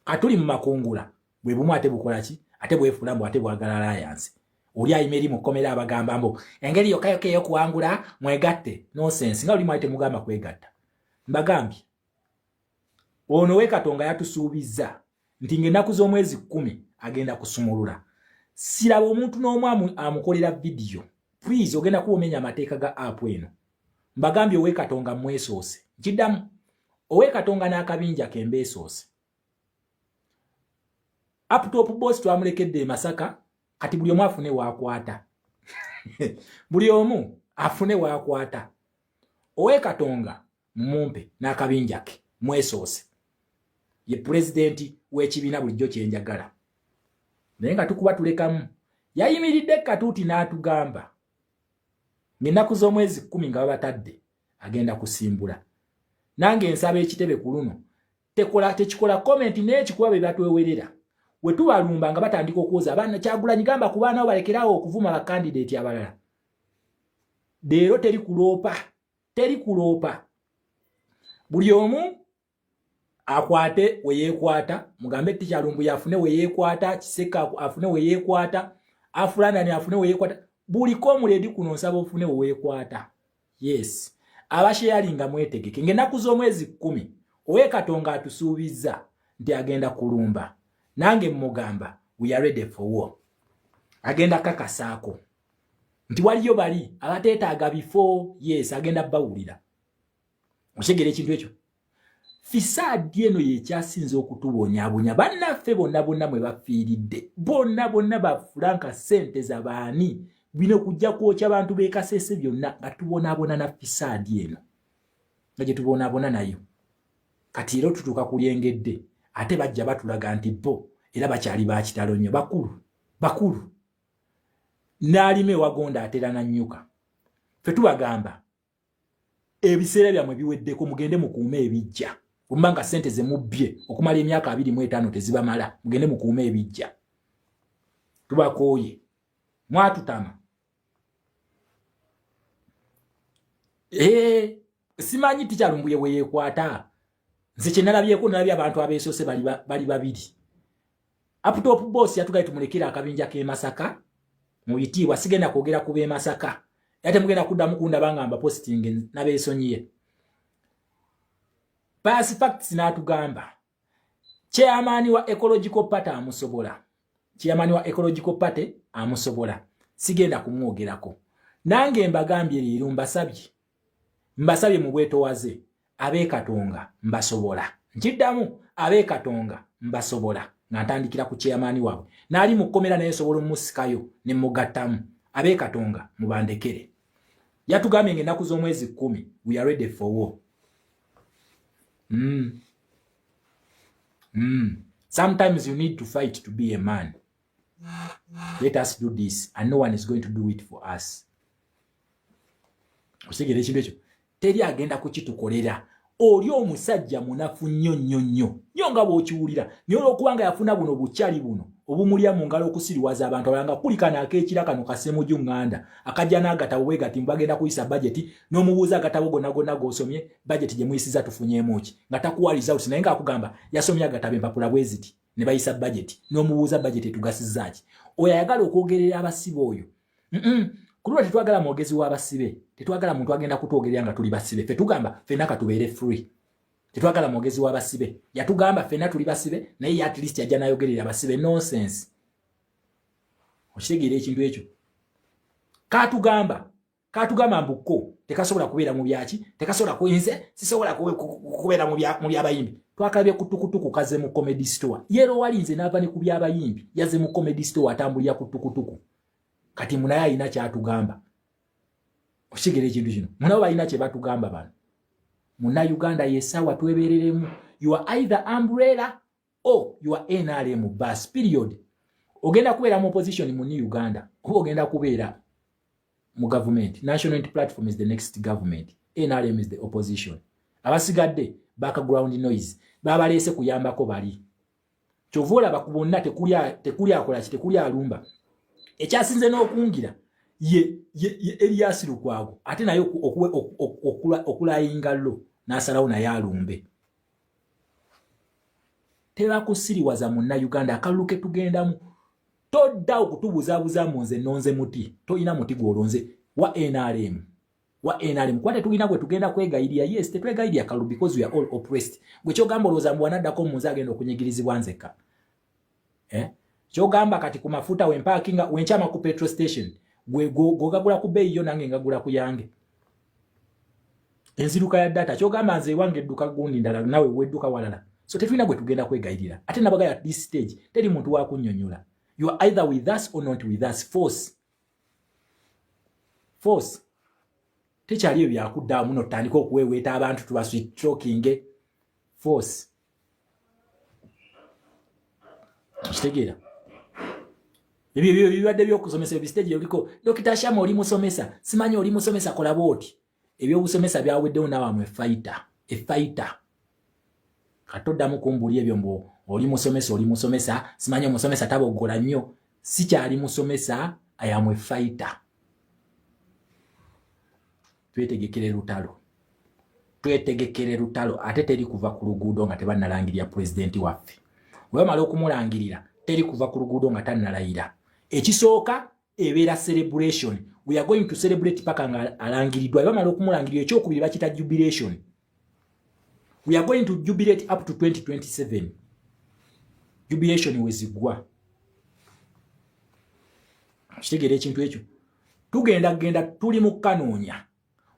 Katuli mu makungula bwe bumu, ate bukola ki? Ate bwefuula mbu ate bwagala alliance. Oli ayima eri mu kkomera abagamba mbu engeri yokka yokka ey'okuwangula mwegatte. Nonsense! Nga oli mwali temugamba kwegatta. Mbagambye, ono wekatonga yatusuubizza nti ng'ennaku z'omwezi 10 agenda kusumulula. Siraba omuntu n'omu amukolera vidiyo. Please, ogenda kuba omenya amateeka ga app eno. Mbagambye, owekatonga mwesoose. Nkiddamu, owekatonga n'akabinja ke mbeesoose. Uptop Boss twamulekedde e Masaka. Kati buli omu afune waakwata, buli omu afune waakwata. Owekatonga mumumpe n'akabinja ke, mwesoose. Ye pulezidenti w'ekibiina bulijjo kyenjagala, naye nga tukuba tulekamu. Yayimiridde katuuti n'atugamba ng'ennaku z'omwezi 10 nga babatadde agenda kusimbula. Nange nsaba ekitebe ku luno tekola, tekikola comment n'ekikuba be batwewerera. We tubalumba nga batandika okwoza abaana. Kyagulanyi, gamba ku baana bo balekerawo okuvuma bakandidate abalala. Leero teri kuloopa, teri kuloopa. Buli omu akwate we yeekwata. Mugambe tikyalumbu yafune we yeekwata, Kiseka afune we yeekwata, Afulandani afune we yeekwata, buli comrade kuno nsaba ofune we weekwata. Yes, abasharinga mwetegeke ng'ennaku z'omwezi 10 owekatonga atusuubizza nti agenda kulumba. Nange mugamba, we are ready for war. Agenda kakasaako nti waliyo bali abateetaaga bifo. Yes, agenda bawulira. Okitegera ekintu ekyo? Fisaadi eno yekyasinza okutubonyaabonya. Bannaffe bonna bonna mwe bafiiridde, bonna bonna, bafulanka sente zabaani, bino kujja kwokya bantu bekasese byonna, nga tubonaabona na fisaadi eno nga gye tubonaabona nayo. Kati era otutuuka ku lyengedde, ate bajja batulaga nti bo era bakyali bakitalo nnyo. Bakulu bakulu n'alima ewagonda atera nannyuka. Ffe tubagamba, ebiseera byammwe biweddeko, mugende mukuume ebijja. Bwemuba nga ssente ze mubbye okumala emyaka 25 tezibamala, mugende mukuume ebijja. Tubakooye, mwatutama. Ee, simanyi tikyalumbuye bwe yeekwata. Nze kye nalabyeko, nalabye abantu abeesoose bali babiri. Uptop Boss yatugaye tumulekere akabinja k'e Masaka mu bitiibwa. Sigenda kwogera ku b'e Masaka, era temugenda kuddamu kundaba nga mbapositinge, nabeesonyiye. Pass Facts n'atugamba Chairman wa Ecological Party amusobola. Chairman wa Ecological Party amusobola, sigenda kumwogerako. Nange mbagambye leero, mbasabye, mbasabye mu bwetowaze, ab'ekatonga mbasobola. Nkiddamu, ab'ekatonga mbasobola, nga ntandikira ku chairman waabwe n'ali mu kkomera, naye nsobola omusikayo ne mugattamu. Ab'ekatonga mubandekere. Yatugambye nga ennaku z'omwezi 10 we are ready for war. Sometimes you need to fight to be a man. Let us do this, and no one is going to do it for us. Osigera ekintu ekyo teri agenda kukitukolera. Oli omusajja munafu nnyo nnyo nnyo nnyo nga bw'okiwulira, naye olwokubanga yafuna buno bukyali buno obumulya mu ngalo okusiriwaza abantu abalala, nga kuli kano ak'ekira kano kasemuju ŋŋanda akajja n'agatabo bwe gati, bagenda kuyisa bajeti, n'omubuuza agatabo gonna gonna g'osomye, bajeti gye muyisiza tufunyeemu ki, nga takuwa results, naye ng'akugamba yasomye agatabo empapula bwe ziti ne bayisa bajeti, n'omubuuza bajeti etugasizza ki. Oyo ayagala okwogerera abasibe oyo. Kulwa tetwagala mwogezi w'abasibe, tetwagala muntu agenda kutwogerera nga tuli basibe. Ffe tugamba ffenna katubeere free. Tetwagala mwogezi w'abasibe. Yatugamba ffenna tuli basibe, naye at least yajja n'ayogerera abasibe. Nonsense. Okitegeera ekintu ekyo? Katugamba mbukko tekasobola kubeera mu byaki, tekasobola kuinze, sisobola kubeera mu byabayimbi. Twakalabye ku tukutuku kaze mu Comedy Store yero walinze n'ava ne ku byabayimbi, yaze mu Comedy Store, atambulira ku tukutuku. Kati munaye alina kyatugamba. Okitegeera ekintu kino? Munabo balina kye batugamba bano. Munnayuganda, yesaawa twebereremu. You are either umbrella or you are NRM bus, period. Ogenda kubeera mu opposition mu new Uganda oba ogenda kubeera mu government. National Unity Platform is the next government, NRM is the opposition. Abasigadde background noise, babaleese kuyambako bali. Kyova olaba ku bonna tekuli akola ki, tekuli alumba. Ekyasinze n'okungira ye Erias Lukwago, ate naye okulayinga lo n'asalawo naye alumbe. Tebakusiriwaza, Munnayuganda. Akalulu ke tugendamu, todda okutubuzaabuza mu nze nonze muti. Toyina muti gw'olonze wa NRM, wa NRM, kuba tetulina gwe tugenda kwegayirira. Yes, tetwegayirira kalulu because we are all oppressed. Gwe kyogamba olowooza mbu wanaddako mu nze agenda okunyigirizibwa nzekka, eh? Kyogamba kati ku mafuta wempaakinga, wenkyama ku petrol station, gwe gogagula ku bbeeyi yo, nange ngagula ku yange. Enziruka ya data, kyogamba nze ewange edduka gundi ndala, nawe wedduka walala. So tetulina gwe tugenda kwegayirira. Ate nabagaya, at this stage teri muntu wakunnyonnyola. You are either with us or not with us. Force, force tekyali ebyo byakuddamu notandika okuweeweeta abantu tubastrokinge. Force, okitegeera? Ebyo bibadde byokusomesa ebistage. Oliko Dokita Shama, oli musomesa, simanyi oli musomesa, kola bwoti. Ebyobusomesa byaweddewo, nawamwe fighter, efighter. Katoddamu kumbuli ebyo mbu oli musomesa, oli musomesa, simanyi omusomesa taboggola nnyo. Sikyali musomesa, ayamwe fighter. Twetegekere lutalo, twetegekere lutalo. Ate teri kuva ku luguudo nga tebannalangirira pulezidenti waffe. Bwe bamala okumulangirira, teri kuva ku luguudo nga tannalayira. Ekisooka ebeera celebration. We are going to celebrate paka nga alangiriddwa. Bamala okumulangirira, ekyokubiri bakita jubilation. We are going to jubilate up to 2027. Jubilation wezigwa. Kitegeera ekintu ekyo? Tugenda genda, tuli mu kanoonya.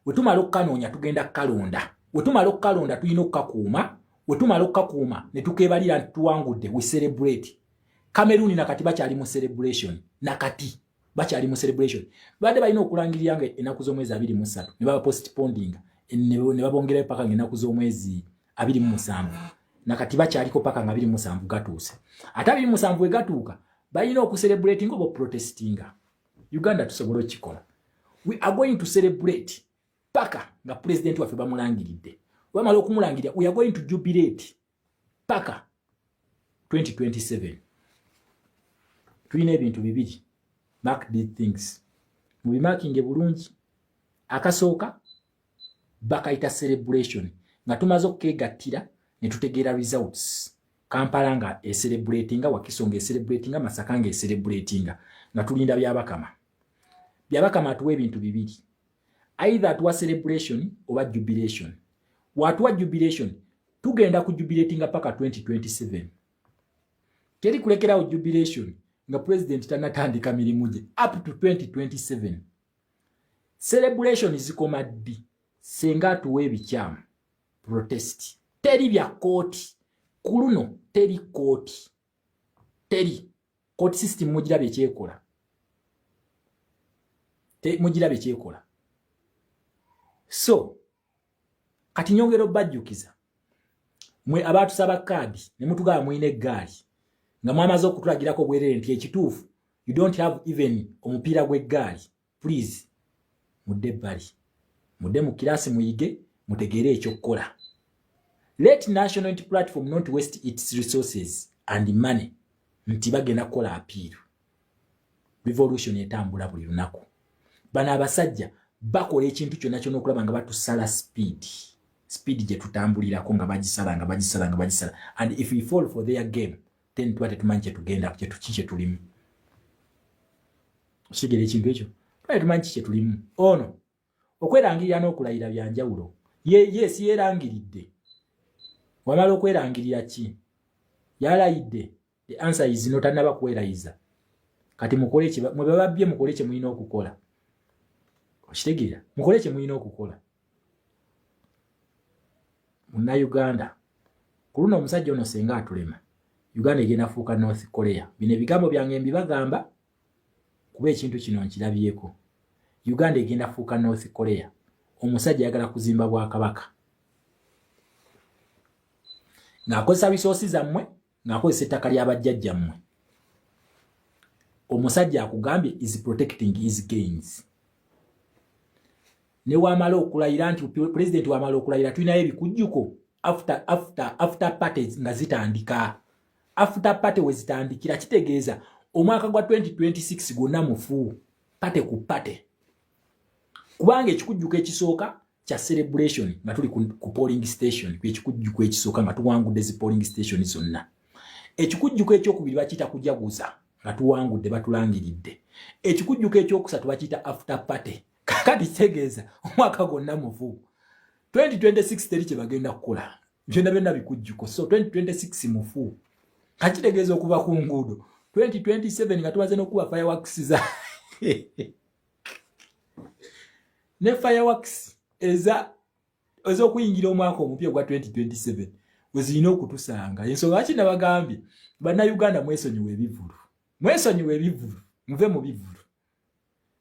We tumala okukanoonya, tugenda kukalonda. We tumala okukalonda, tulina okukakuuma. We tumala okukakuuma ne tukebalira nti tuwangudde, we celebrate. Cameroon nakati bakyali mu celebration, nakati bakyali mu celebration. Badde balina okulangirira nga ennaku z'omwezi 23, ne baba postpondinga ne babongerayo paka nga ennaku z'omwezi 27. Nakati bakyaliko paka nga 27 gatuuse. Ate 27 we gatuuka, balina okucelebratinga oba oprotestinga. Uganda tusobola okukikola. We are going to celebrate paka nga pulezidenti waffe bamulangiridde. Bamala okumulangirira, we are going to jubilate paka 2027. Tulina ebintu bibiri. Mark these things, mubimakinge bulungi. Akasooka bakayita celebration, nga tumaze okukegattira ne tutegeera results. Kampala nga ecelebratinga, Wakiso nga ecelebratinga, Masaka nga ecelebratinga, nga tulinda Byabakama. Byabakama atuwa ebintu bibiri: either atuwa celebration oba jubilation. Watuwa jubilation, tugenda ku jubilatinga paka 2027. Teri kulekerawo jubilation nga president tanatandika mirimu gye up to 2027. Celebration zikoma ddi? Senga atuwa ebikyamu, protest. Teri bya kooti ku luno, teri kooti, teri court system. Mugirabye kyekola, mugirabye kyekola. So kati nyongera obajjukiza mwe abatusaba kaadi ne mutugaba mulina eggaali nga mwamaze okutulagirako bwerere nti ekituufu you don't have even omupiira gw'eggaali. Please, mudde ebbali, mudde mu kiraasi, muyige, mutegeere ekyokukola. Let National Unity Platform not waste its resources and money nti bagenda kukola appeal. Revolution etambula buli lunaku. Bano abasajja bakola ekintu kyonna kyonna okulaba nga batusala speed, speed gye tutambulirako, nga bagisala, nga bagisala, nga bagisala. And if we fall for their game, then tuba tetumanyi kyetugenda, ki kyetulimu. Okitegeera ekintu ekyo? Tuba tetumanyi ki kyetulimu. Ono okwerangirira n'okulayira byanjawulo. Ye si yeerangiridde? Wamala okwerangirira, ki yalayidde? The answer is no, tannaba kwerayiza. Kati mukole, mwe bababbye, mukole kye mulina okukola. Okitegeera? Mukole kye mulina okukola. Munnayuganda, ku luno omusajja ono senga atulema, Uganda egenda fuuka North Korea. Bino ebigambo byange mbibagamba kuba ekintu kino nkirabyeko. Uganda egenda fuuka North Korea. Omusajja ayagala kuzimba bwakabaka ng'akozesa resources zammwe, ng'akozesa ettaka ly'abajjajjammwe. Omusajja akugambye is protecting his gains. Ne wamala okulayira nti pulezidenti wamala okulayira, tulinayo ebikujjuko, after parties nga zitandika. After party we zitandikira, kitegeeza omwaka gwa 2026 gwonna mufu, party ku party, kubanga ekikujjuko ekisooka kya celebration nga tuli ku polling station, ekikujjuko ekisooka nga tuwangudde zi polling station zonna. Ekikujjuko ekyokubiri bakiyita kujaguza nga tuwangudde, batulangiridde. Ekikujjuko ekyokusatu bakiyita after party. Kakati kitegeeza omwaka gwonna mufu. 2026 teri kye bagenda kukola, byonna byonna bikujjuko. So 2026 mufu. Kakitegeeza okuva ku nguudo 2027 nga tumaze n'okuba fireworks za ne fireworks eza ez'okuyingira omwaka omupya ogwa 2027 we zirina okutusanga. Ensonga lwaki nabagambye, Bannayuganda, mwesonyiwa ebivulu, mwesonyiwa ebivulu, muve mu bivulu.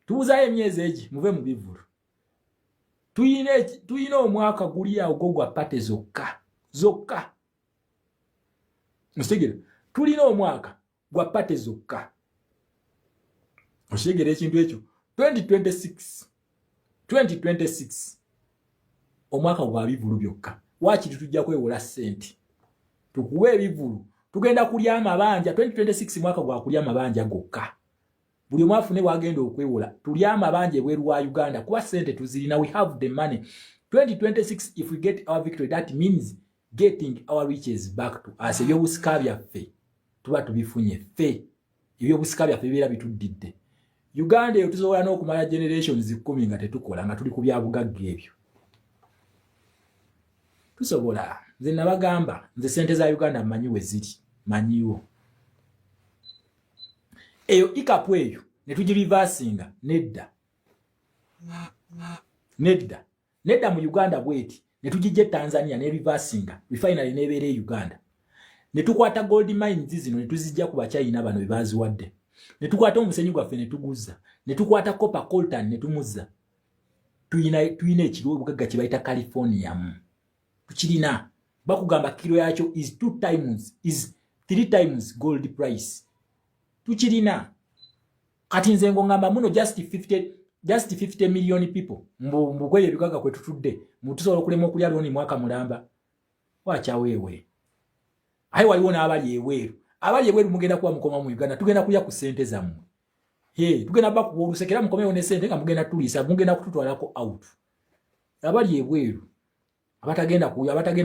Tubuzayo emyezi egi, muve mu bivulu. Tuyina omwaka guli awo gwo gwa party zokka zokka. Okitegera? Tulina omwaka gwa party zokka. Okitegera ekintu ekyo? 2026, 2026 omwaka gwa bivulu byokka. Wakiri tujja kwewola ssente tukuwa ebivulu, tugenda kulya amabanja. 2026 mwaka gwa kulya amabanja gokka. Buli omu afune bwagenda okwewola, tulye amabanja ebweru wa Uganda, kuba ssente tuzirina. We have the money. 2026, if we get our victory, that means getting our riches back to us. Ebyobusika byaffe tuba tubifunye ffe, ebyobusika byaffe bibeera bituddidde. Uganda eyo tusobola n'okumala generations 10 nga tetukola, nga tuli ku byabugagga ebyo. Tusobola. Nze nabagamba, nze sente za Uganda mmanyi we ziri, manyiwo. Eyo EACOP eyo ne tugireversinga. Nedda, nedda, nedda. Mu Uganda bweti ne tugijja e Tanzania ne reversinga, refinery nebeera e Uganda, ne tukwata gold mines zino ne tuzijja ku Bachina bano be baziwadde, ne tukwata omusenyu gwaffe ne tuguzza, ne tukwata copper, coltan ne tumuzza. Tuyina ekiriwo obugagga kye bayita californium, tukirina. Bakugamba kiro yakyo is two times, is three times gold price. Tukirina. Kati nze ngongamba muno just 50, just 50 million people, mbugweyo ebigagga kwe tutudde, mutusobola okulema okulya loan mwaka mulamba. Wakyaweewe, aye waliwo n'abali ebweru. Abali ebweru mugenda kuba mukoma mu Uganda, tugenda kulya ku ssente zammwe. He, tugenda bakuba olusekera, mukomewo ne ssente nga mugenda tuliisa, mugenda kututwalako out. Abali ebweru abatagenda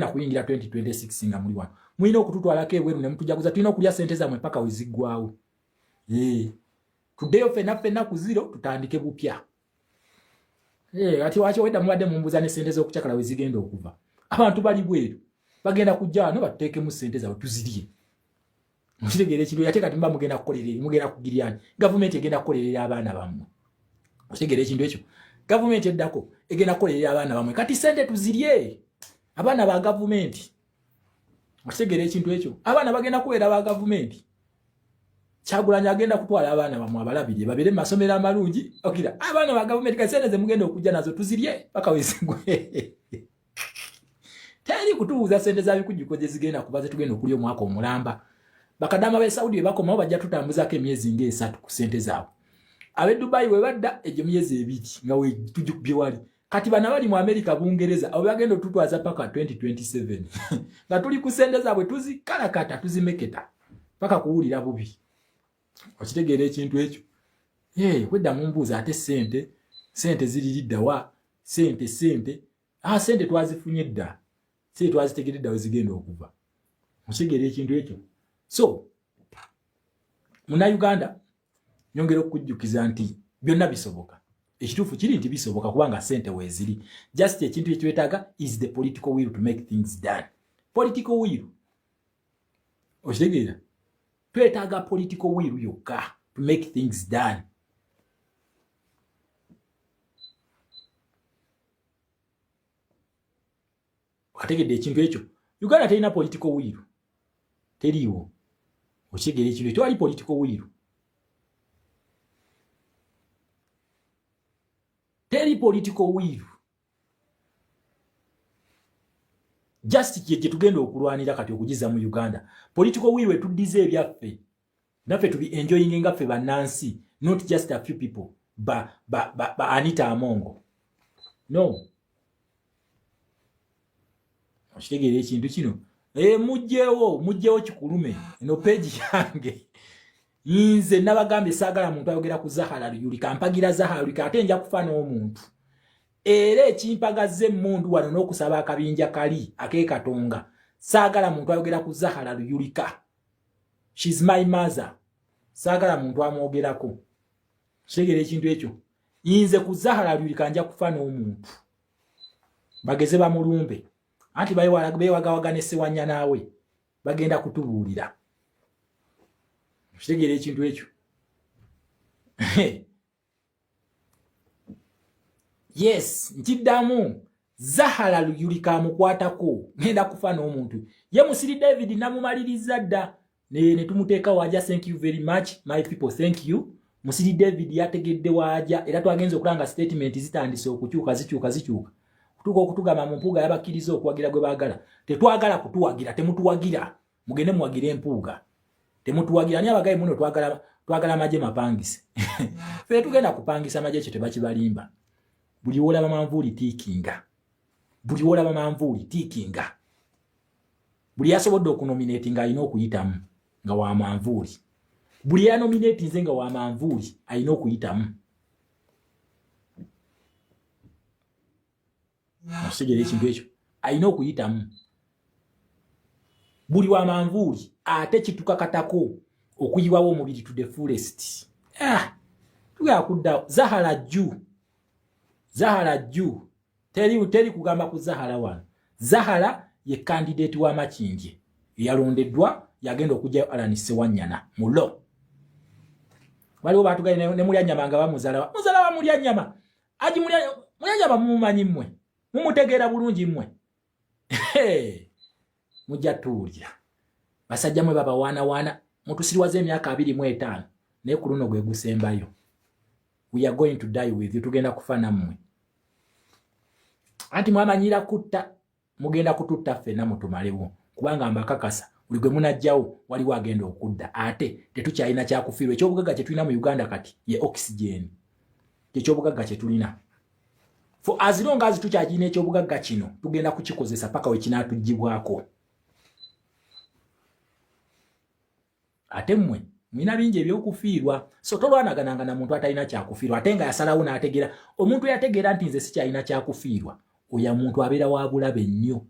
kuyingira 2026 nga muli wano, mulina okututwalako ebweru ne mutujaguza. Tulina okulya ssente zammwe paka we ziggwawo. Tuddeyo ffenna ffenna ku zero, tutandike bupya. Ati waki wedda mubadde mumbuuza ne ssente z'okucakala we zigenda okuva? Abantu bali bweru bagenda kujja wano batuteekemu ssente zaabwe tuzirye. Okitegeera ekintu? Ate kati muba mugenda kukolerera, mugenda kugiryani? Gavumenti egenda kukolerera abaana bammwe. Okitegeera ekintu ekyo? Gavumenti eddako egenda kukolerera abaana bammwe. Kati sente tuzirye abaana ba gavumenti. Okitegeera ekintu ekyo? Abaana bagenda kubeera ba gavumenti. Kyagulanyi agenda kutwala abaana bamwe abalabirye, babeere mu masomero amalungi. Okira abaana ba gavumenti. Kati sente zemugenda okujja nazo tuzirye paka wezigwe. Teri kutubuuza sente za bikujjuko gye zigenda kuba, zetugenda okulya omwaka omulamba. Bakadama b'e Saudi bwe bakomawo bajja tutambuzako emyezi ng'esatu ku sente zaabwe. Ab'e Dubai bwe badda, egyo myezi 2 nga wetugikubye wali. Kati bana bali mu Amerika, Bungereza, abo bagenda otutwaza paka 2027 nga tuli ku sente zaabwe, tuzikalakata, tuzimeketa paka kuwulira bubi. Okitegeera ekintu ekyo? Hey, wedda mumbuuza ate sente, sente ziririddawa? Sente, sente, ah, sente twazifunye dda, sente twazitegedde dda wezigenda okuva. Okitegeera ekintu ekyo? So Munnayuganda, nyongera okukujjukiza nti byonna bisoboka. Ekituufu kiri nti bisoboka kubanga sente weeziri. Just ekintu ekitwetaaga is the political will to make things done. Political will, okitegeera? Twetaaga political will yokka to make things done. Okategedde ekintu ekyo? Uganda terina political will, teriiwo. Okitegeera ekintu ekyo? Tewali political will, teri political will. Just kye tugenda okulwanira kati okugiza mu Uganda, political will etuddiza ebyaffe, naffe tubi enjoying nga ffe bannansi, not just a few people, ba, ba, ba, ba Anita Amongo. No, okitegeera ekintu kino? E, mugjewo, mugjewo kikulume eno page yange. Nze nabagambye saagala muntu ayogera ku Zahara Luyulika. Mpagira Zahara Luyulika, ate nja kufa n'omuntu. Era ekimpagaza emmundu wano n'okusaba akabinja kali ak'ekatonga, saagala muntu ayogera ku Zahara Luyulika. She's my mother, saagala muntu amwogerako. Kitegeera ekintu ekyo? Nze ku Zahara Luyulika nja kufa n'omuntu. Bageze bamulumbe, anti bewagawaga ne Sewanya naawe bagenda kutubuulira. Kitegeera ekintu ekyo? Yes, nkiddamu, Zahara Luyulika amukwatako ngenda kufa n'omuntu. Ye Musiri David namumaliriza dda ne tumuteeka waja. Thank you very much, my people, thank you. Musiri David yategedde waja, era twagenza okulanga statement zitandise okukyuka, zikyuka, zikyuka kutuuka okutugamba mu Mpuuga yabakkiriza okuwagira gwe baagala. Tetwagala kutuwagira, temutuwagira, mugende muwagire Empuuga, temutuwagira. Ani abagaye muno? Twagala, twagala magye mapangise. Ffe tugenda kupangisa magye, ekyo tebakibalimba. Buli wolaba manvuuli tiikinga, buli wolaba manvuuli tiikinga. Buli yasobodde okunominate nga alina okuyitamu nga wa manvuuli. Buli yanominate nze nga wa manvuuli alina okuyitamu. Osigera ekintu ekyo? Alina okuyitamu buli wa manvuuli. Ate kitukakatako okuyiwawo omubiri to the fullest. Ah, tugenda kudda Zahara jju, Zahara jju. Teri, teri kugamba ku Zahara wano. Zahara ye candidate wa Makindye eyalondeddwa, yagenda okugyayo Alan Sewanyana mulo. Waliwo batugaye ne mulya nyama nga bamuzala, muzala wa mulya nyama aji mulya, mulya nyama mumumanyi mmwe, mumutegeera bulungi mmwe. Mujja tuwulira basajja mwe babawaanawaana, mutusiriwaza emyaka 25, naye ku luno gwe gusembayo. We are going to die with you. Tugenda kufa nammwe, anti mwamanyira kutta, mugenda kututta ffenna mutumalewo, kubanga mbakakasa buli gwe munajjawo waliwo agenda okudda. Ate tetukyalina kyakufiirwa. Ekyobugagga kye tulina mu Uganda kati ye oxygen, kyekyobugagga kye tulina. For as long as tukyakirina ekyobugagga kino, tugenda kukikozesa paka we kinaatugibwako. Ate mmwe mulina bingi ebyokufiirwa, so tolwanagananga na muntu atalina kyakufiirwa, ate nga yasalawo n'ategeera. Omuntu eyategeera nti nze sikyalina kyakufiirwa, oyo muntu abeera wa bulabe nnyo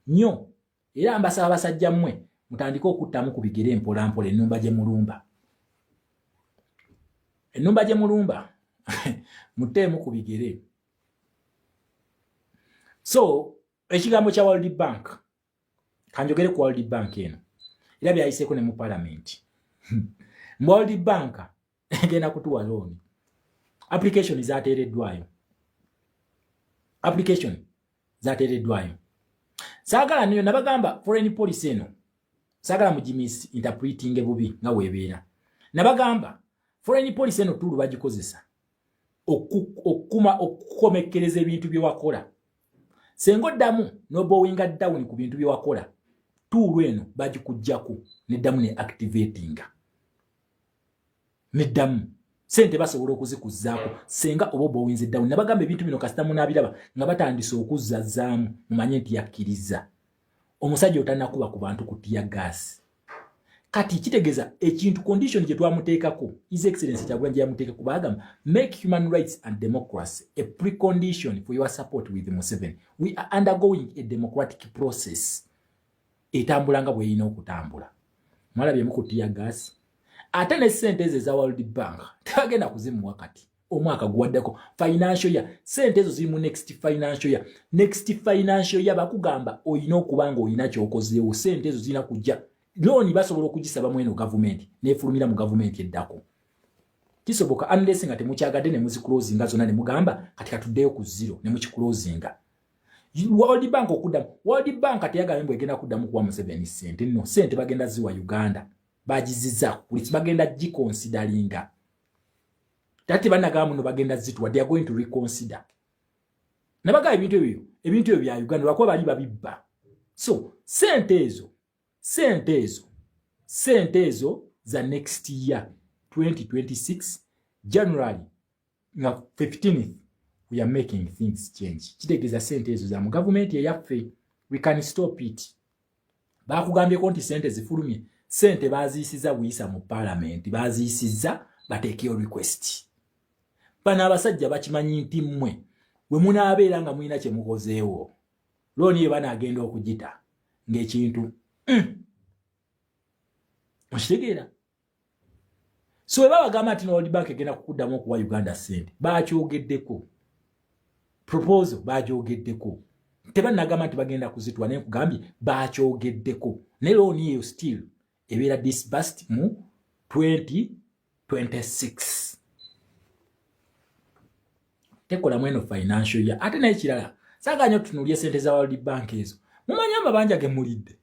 nnyo. Era mbasaba basajja mmwe mutandike okuttamu ku bigere mpolampola ennumba gye mulumba, ennumba gye mulumba muteemu ku bigere. So ekigambo kya World Bank, kanjogere ku World Bank eno. Era byayiseeko ne mu palamenti. World Bank egenda kutuwa looni, application zateereddwayo, application zateereddwayo. Saagala niyo nabagamba foreign policy eno, saagala mugimisinterpreting bubi nga weebeera. Nabagamba foreign policy eno tool bagikozesa okuma okukomekkereza ebintu bye wakola. Senga oddamu n'obowinga down ku bintu bye wakola, tool eno bagikugjako neddamu ne activatinga neddamu. Sente basobola okuzikuzzaako senga oba obowinze down. Nabagamba ebintu bino kasita munaabiraba nga batandise okuzzazaamu, mumanye nti yakkiriza omusajja otanakuba ku bantu ku tear gas. Kati kitegeeza ekintu condition gye twamuteekako, His Excellence Kyagulanyi gye yamuteekako, baagamba, "Make human rights and democracy a precondition for your support with Museveni. We are undergoing a democratic process." Etambula nga bw'erina okutambula. Mwalabyemu ku tear gas. Ate ne sente ezo eza World Bank tebagenda kuzimuwa kati, omwaka guwaddeko, financial year. Sente ezo ziri mu next financial year. Next financial year bakugamba oyina okuba nga oyina kyokozeewo. Sente ezo zirina kujja. Looni basobola okugisaba mu eno gavumenti nefulumira mu gavumenti eddako, kisoboka, unless nga temukyagadde ne muziclosinga zonna ne mugamba kati katuddeyo ku zero ne mukiclosinga. World Bank okuddamu, World Bank teyagambye mbu egenda kuddamu kuwa Museveni sente. Nno sente bagenda ziwa Uganda, bagizizza buli bagenda giconsideringa. Tate banagamba muno bagenda zituwa, they are going to reconsider. Nabagamba ebintu ebyo bya Uganda lwakuba bali babibba. So sente ezo za next year 2026 January nga 15th, we are making things change. Kitegeeza sente ezo za mu gavumenti eyaffe, we can stop it. Bakugambyeko nti sente zifulumye, sente baziyisiza buyisa mu paalamenti, baziyisiza bateekeyo request. Bano abasajja bakimanyi nti mmwe we munaabeera nga mulina kye mukozeewo, looni ye banaagenda okugita ng'ekintu. Okitegeera? So we babagamba nti World Bank egenda kukuddamu okuwa Uganda sente, bakyogeddeko, proposal bagyogeddeko, tebanagamba nti bagenda kuzitwa. Naye nkugambye bakyogeddeko, ne looni eyo still ebeera disbursed mu 2026, tekolamu eno financial year. Ate naye kirala, saagala nnyo tutunuulye sente za World Bank ezo. Mumanyi amabanja ge mulidde?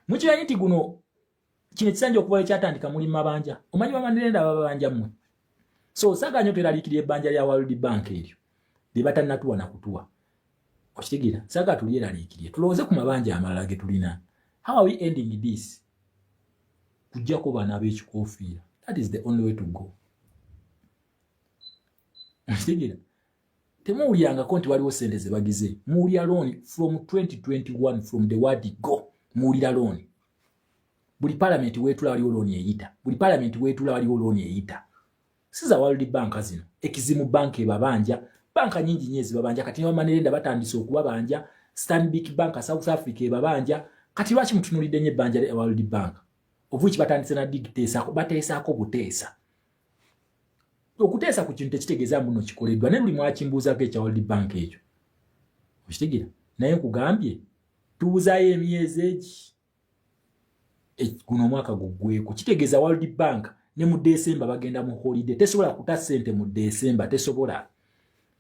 Mukimanyi nti guno kino ekisanja okuva ekyatandika muli mabanja? Omanyi ba money lender bababanja mmwe. So saagala nnyo tweraliikirira ebbanja lya World Bank eryo lye batannatuwa na kutuwa. Okitegeera? Saagala tulyeraliikirye, tulowooze ku mabanja amalala ge tulina. How are we ending this? Kujjako baana ab'ekikofiira, that is the only way to go. Okitegeera? Temuwulyangako nti waliwo sente ze bagize. Muwulira loan from 2021, from the word go muwulira loan. Buli palamenti weetula waliwo loan eyita, buli palamenti weetula waliwo loan eyita. Si za World Bank zino, Exim Bank ebabanja, banka nyingi nyo ezibabanja. Kati ne ba money lender batandise okubabanja, Stanbic Bank South Africa ebabanja. Kati lwaki mutunulidde nnyo ebbanja lya World Bank, ovuki batandise naditeesaako? Bateesaako buteesa. Okuteesa ku kintu tekitegeeza mbuno kikoleddwa. Naye luli mwakimbuuzaako ekya World Bank ekyo, okitegeera? Naye nkugambye tubuzaayo emyezi egi, guno omwaka guggweko. Kitegeeza World Bank ne mu Desemba bagenda mu holiday, tesobola kuta ssente mu Desemba, tesobola.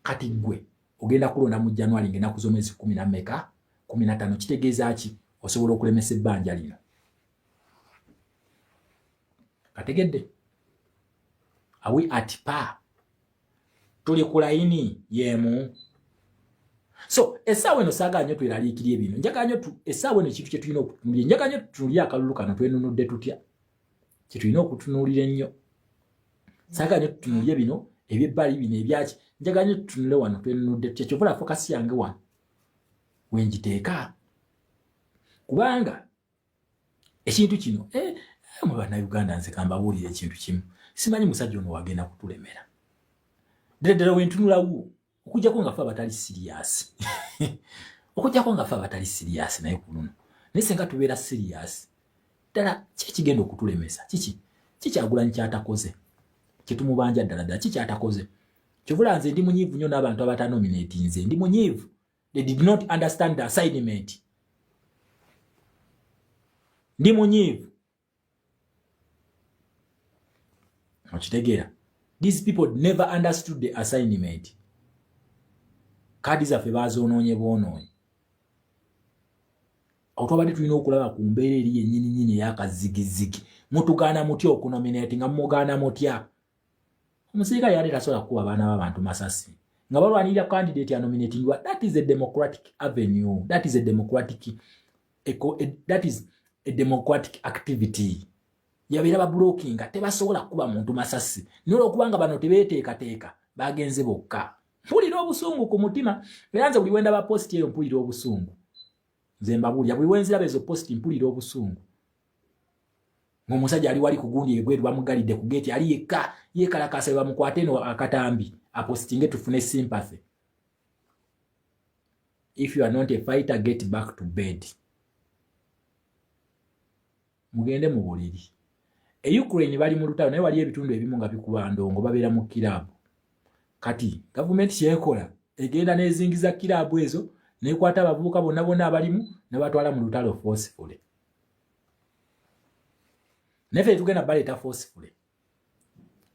Kati ggwe ogenda kulonda mu January ngaenaku z'omwezi kumi na meka? 15. Kitegeeza ki? Osobola okulemesa ebbanja lino. Kategedde? Are we at par? Tuli ku layini yemu? So essaawa eno saagala nnyo tweraliikirye bino. Njagala nnyo essaawa eno ekintu kye tulina okutunuulira, njagala nnyo tutunuulire akalulu kano twenunudde tutya, kyetulina okutunuulira ennyo. Saagala nnyo tutunuulire bino ebyebbali bino ebyaki, njagala nnyo tutunule wano twenunudde tutya. Kyovula focus yange wano wengiteeka, kubanga ekintu kino, eh, mwe Bannayuganda, nze kambabuulira ekintu kimu. Simanyi musajja ono wagenda kutulemera ddala ddala. Wentunulawo, okujjako nga fe abatali serious, okujjako nga fe abatali serious, naye ku luno naye senga tubeera serious ddala, ki ekigenda okutulemesa? Kiki kikyagulanyi kyatakoze kyetumubanja? Ddala ddala kikyatakoze? Kyovula nze ndi munyiivu nnyo n'abantu abatanominati. Nze ndi munyiivu, they did not understand the assignment. Ndi munyiivu. Okitegeera? These people never understood the assignment. Kaadi zaffe bazoonoonye bwonoonyi. Awo twabadde tulina okulaba ku mbeera eri yennyini nyini eyakazigizigi. Mutugaana mutya okunominati nga mugaana mutya? Omusirikale yali tasobola kukuba abaana b'abantu masasi nga balwanirira candidate anominatingwa. That is a democratic avenue, that is a democratic activity. Yabeera babulokinga, tebasobola kukuba muntu masasi, naye olwokubanga bano tebeeteekateeka, bagenze bokka. Mpulira obusungu ku mutima, era nze buli wendaba post eyo mpulira obusungu. Nze mbabuulira, buli wenziraba ezo post mpulira obusungu, ng'omusajja ali wali ku gundi ebweru, bamugalidde ku geeti, ali yekka yeekalakaasa, bamukwate eno akatambi apositinge tufune sympathy. If you are not a fighter, get back to bed. Mugende mu buliri. E Ukraine bali mu lutalo, naye waliyo ebitundu ebimu nga bikuba ndongo, babeera mu kiraabu. Kati gavumenti kyekola, egenda nezingiza kiraabu ezo, nekwata abavubuka bonna bonna abalimu, nebatwala mu lutalo forcefully. Naye ffe tugenda baleeta forcefully.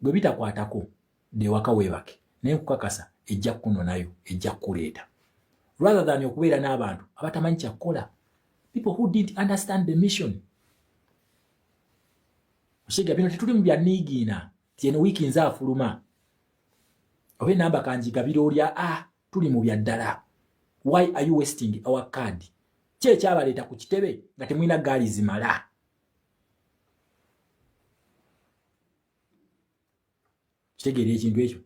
Gwe bitakwatako, dewaka weebake, naye nkukakasa ejja kukunonayo, ejja kukuleeta, rather than okubeera n'abantu abatamanyi kyakukola, people who didn't understand the mission. Okiga, bino tetuli mu bya niigiina ti eno wiiki nze afuluma oba enamba kanjigabira olya. A tuli mu bya ddala. Why are you wasting our card? Ki ekyabaleeta ku kitebe nga temulina gaali zimala? Kitegeera ekintu ekyo.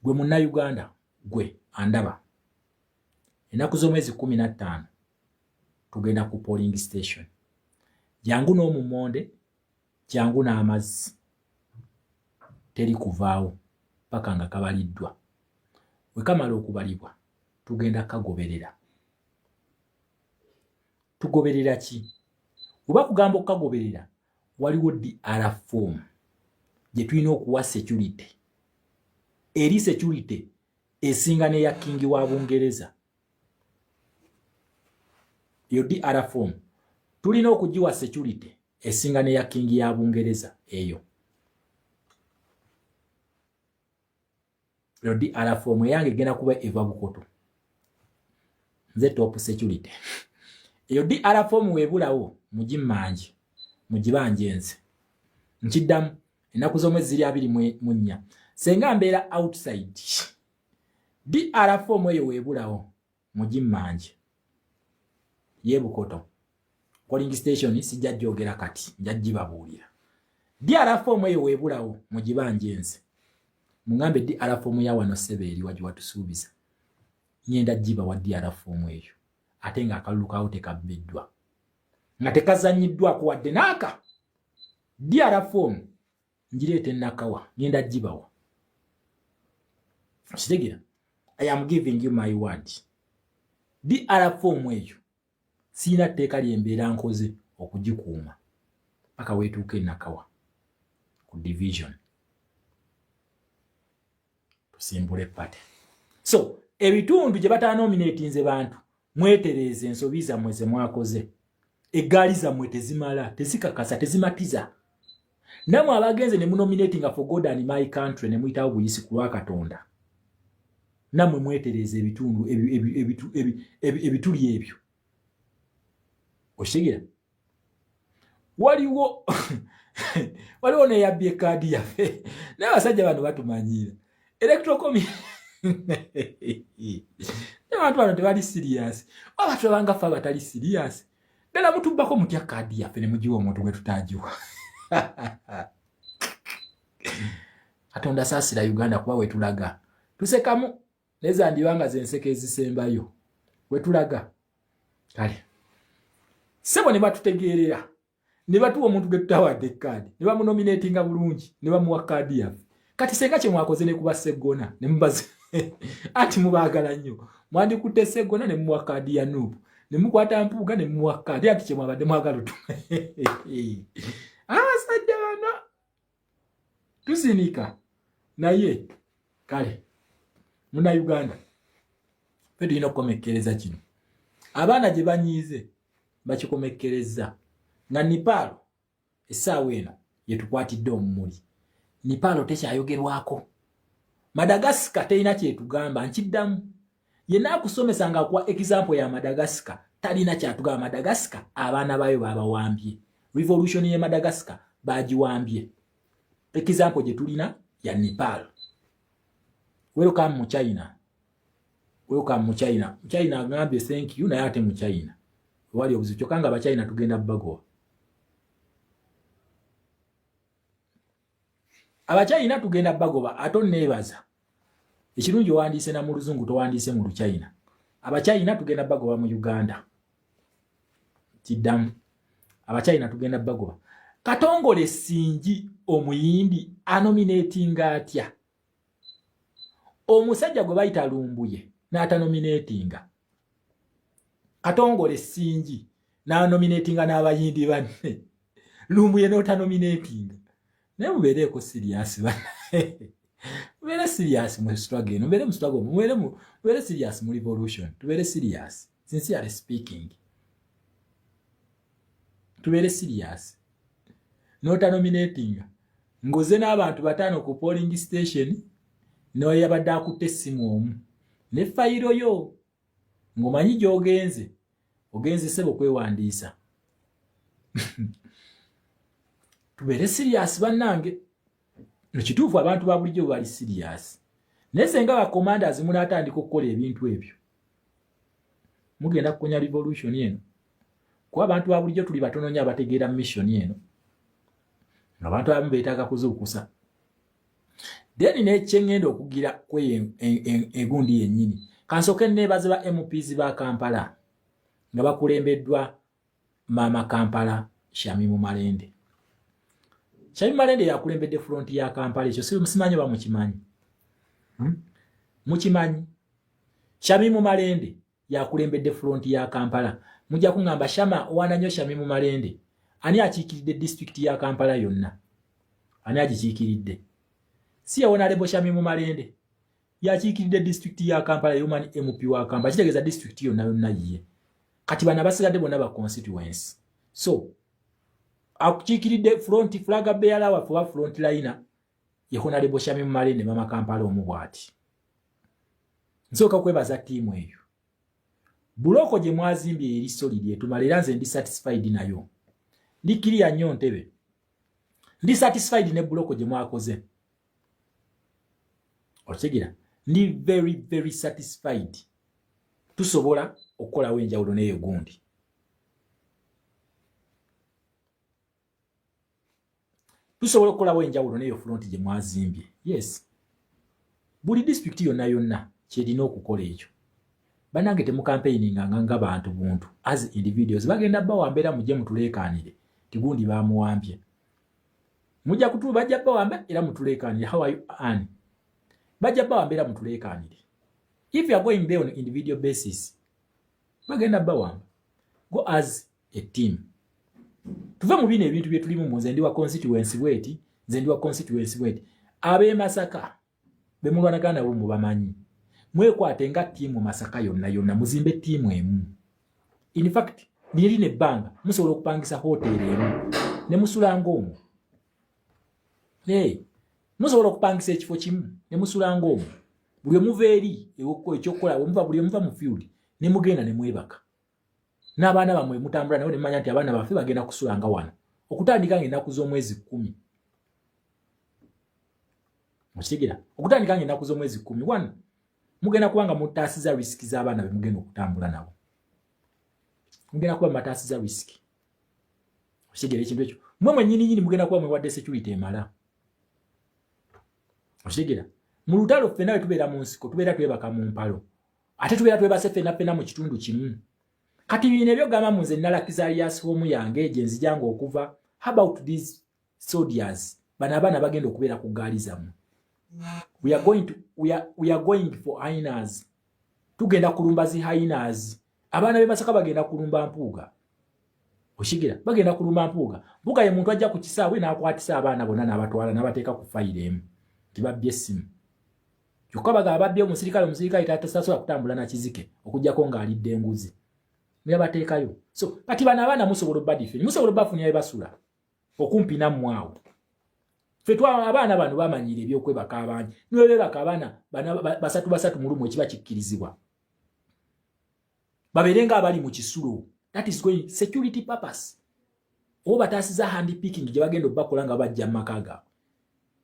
Gwe Munnayuganda, gwe andaba, ennaku z'omwezi 15 tugenda ku polling station. Jangu n'omumonde, jangu n'amazzi. Teri kuvaawo paka nga kabaliddwa. We kamala okubalibwa, tugenda kagoberera. Tugoberera ki? Oba kugamba okukagoberera, waliwo DR form gye tulina okuwa security. Eri security esinga n'eya King wa Bungereza. Eyo DR form tulina okugiwa security esinga n'eya King ya Bungereza. Eyo DR form eyange egenda kuba eva Bukoto, nze top security. Eyo DR form weebulawo, mugimmanje, mugibanje. Nze nkiddamu, ennaku z'omwezi ziri 24. Senga mbeera outside, DR form eyo weebulawo, mugimmanje ye Bukoto polling station. Sijja jogera kati, nja gibabuulira. DR form eyo weebulawo, mugibanje. Nze muŋambe DR form ya wano sebe eri wagi watusuubiza, ngenda gibawa DR form eyo, ate ng'akalulu kaawo tekabbiddwa, nga tekazanyiddwako wadde naaka. DR form ngireeta enakawa, ngenda gibawa. Kitegeera? I am giving you my word, DR form eyo siina tteeka lyembeera nkoze okugikuuma paka weetuuka enakawa ku division, tusimbule party. So ebitundu gye batanominatinze bantu, mwetereeze ensobi zammwe ze mwakoze. Eggaali zammwe tezimala, tezikakasa, tezimatiza. Nammwe abagenze ne munominatinga for God and my country, ne muyitawo buyisi ku lwa Katonda, nammwe mwetereeza ebitundu ebituli ebyo. Okitegeera? Waliwo neyabbye ekaadi yaffe, naye abasajja bano batumanyiira. Electoral Commission, abantu bano tebali serious. Oba tulabanga ffe abatali serious? Ddala mutubbako mutya kaadi yaffe ne mugiwa omuntu gwe tutagiwa? Katonda saasira Uganda, kuba wetulaga tusekamu, naye zandibanga zenseko ezisembayo wetulaga. Kale sebo, ne batutegeerera ne batuwa omuntu gwe tutawadde kaadi, ne bamunominatinga bulungi, ne bamuwa kaadi yaffe. Kati senga kye mwakoze ne kuba Seggona, ne mubaze ati mubaagala nnyo, mwandikutte Seggona ne mumuwa kaadi ya NUP, ne mukwata Mpuuga ne mumuwa kaadi. Ati kye mwabadde mwagala otu abasajja bano tusinika. Naye kale Munnayuganda, fe tulina okukomekkereza kino. Abaana gye banyiize bakikomekkereza nga Nipaalo essaawa eno yetukwatidde omumuli. Nepal tekyayogerwako, Madagascar terina kyetugamba. Nkiddamu, yenna akusomesa nga akuwa example ya Madagascar talina kyatugamba. Madagascar abaana bayo babawambye, revolution ye Madagascar bagiwambye. Example gye tulina ya Nepal. Welcome mu China, welcome mu China. China agambye thank you, naye ate mu China wali obuzibu, kyokka nga Abachina tugenda bagoba. Abachina tugenda bagoba. Ate onneebaza, ekirungi owandiise na mu Luzungu, towandiise mu Luchina. Abachina tugenda bagoba mu Uganda. Kiddamu, Abachina tugenda bagoba. Katongole Singi Omuyindi anominatinga atya omusajja gwe bayita Lumbuye n'atanominatinga? Katongole Singi n'anominatinga n'Abayindi banne, Lumbuye n'otanominatinga. Naye mubeereeko serious, mubeere serious mu struggle eno, mubeere mu struggle, mubeere serious mu revolution, tubeere serious. Sincerely speaking, tubeere serious. N'otanominatinga ng'oze n'abantu 5 ku polling station, noyabadde akutte essimu omu ne fayiro yo, ng'omanyi gy'ogenze, ogenze sebo kwewandiisa. Tubeere serious bannange. Ekituufu, abantu ba bulijjo bali serious, naye senga ba commanders munaatandika okukola ebintu ebyo, mugenda kukonya revolution eno, kuba abantu ba bulijjo tuli batono nnyo abategeera mission eno. Abantu abamu beetaaga kuzuukusa. Then nekyeŋŋenda okugira kweyo egundi yennyini, kansooke neebaze ba MPs ba Kampala nga bakulembeddwa Maama Kampala Shamimu Malende. Shamimu Malende yakulembedde front ya Kampala. Ekyo simanyi oba mukimanyi, Mukimanyi? Shamimu Malende yakulembedde front ya Kampala. Mujja kuŋŋamba, "Shama owana nnyo Shamimu Malende." Ani akiikiridde disitulikiti ya Kampala yonna? Ani agikiikiridde? Si honorable Shamimu Malende yakiikiridde disitulikiti ya Kampala? Woman MP wa Kampala, kitegeeza disitulikiti yonna yonna yiye. Kati bano abasigadde bonna ba constituency. So akukiikiridde front, flag bearer waffe oba front liner ye honorable Shamimu Malende, Mama Kampala omu bw'ati. Nsooka kwebaza ttiimu eyo. Bloc gye mwazimbye eri solid, etumala, era nze ndi satisfied nayo. Ndi kiriya nnyo ntebe, ndi satisfied ne bloc gye mwakoze. Okitegera? Ndi very very satisfied. Tusobola okukolawo enjawulo n'eyo gundi. Tusobola okukolawo enjawulo n'eyo front gye mwazimbye. Yes, buli disitulikiti yonna yonna kyerina okukola ekyo. Bannange, temukampeyininganga nga bantu buntu, as individuals. Bagenda bawamba, era mujje mutuleekaanire tigundi bamuwambye. Mujja kutu, bajja bawamba era mutuleekaanire. How are you, Ann? Bajja bawamba era mutuleekaanire. If you are going there on individual basis, bagenda bawamba. Go as a team. Tuve mu bino ebintu bye tulimu mu nze ndi wa constituency bweti, nze ndi wa constituency bweti. Ab'e Masaka bemulwanagana nabo mubamanyi. Mwekwate nga ttiimu Masaka yonna yonna, muzimbe ttiimu emu. In fact, nirina ebbanga musobola okupangisa hoteeri emu ne musulanga omwo. Hey, musobola okupangisa ekifo kimu ne musulanga omwo. Buli omuva eri ekyokukola, buli omuva mu field ne mugenda ne mwebaka n'abaana bammwe, mutambula nabo ne mumanya nti abaana baffe bagenda kusulanga wano okutandika nga ennaku z'omwezi 10. Okitegera? Okutandika nga ennaku z'omwezi 10, one, mugenda kuba nga mutaasiza risk z'abaana be mugenda okutambula nabo, mugenda kuba mubataasiza risk. Okitegera ekintu ekyo? Mwe mwennyini nyini mugenda kuba mwewadde security emala. Okitegera? Mu lutalo ffenna bwe tubeera mu nsiko, tubeera twebaka mu mpalo, ate tubeera twebase ffenna ffenna mu kitundu kimu. Kati bino ebyogamba mu nze nalakizalias home yange gye nzijanga okuva, how about these soldiers? Bano abaana bagenda okubeera ku gaali zammwe. We are going for hyenas. Tugenda kulumba zi hyenas. Abaana b'e Masaka bagenda kulumba Mpuuga. Okigira? Bagenda kulumba Mpuuga. Mpuuga ye muntu ajja ku kisaawe n'akwatisa abaana bonna n'abatwala n'abateeka ku fayiro emu tibabbye essimu. Kyokka bagamba babbye omusirikale. Omusirikale tasobola kutambula na kizike okuggyako ng'alidde enguzi, nebateekayo. So kati bano abaana musobola obadifeni, musobola obafunira bye basula okumpi nammwe awo. Ffe abaana bano bamanyiira ebyokwebaka abangi, niwe bebaka abaana basatu basatu mu lumu, ekiba kikkirizibwa, babeere nga abali mu kisulo. That is going security purpose, oba bataasiza hand picking gye bagenda obbakola nga bajja mu maka gaabwe.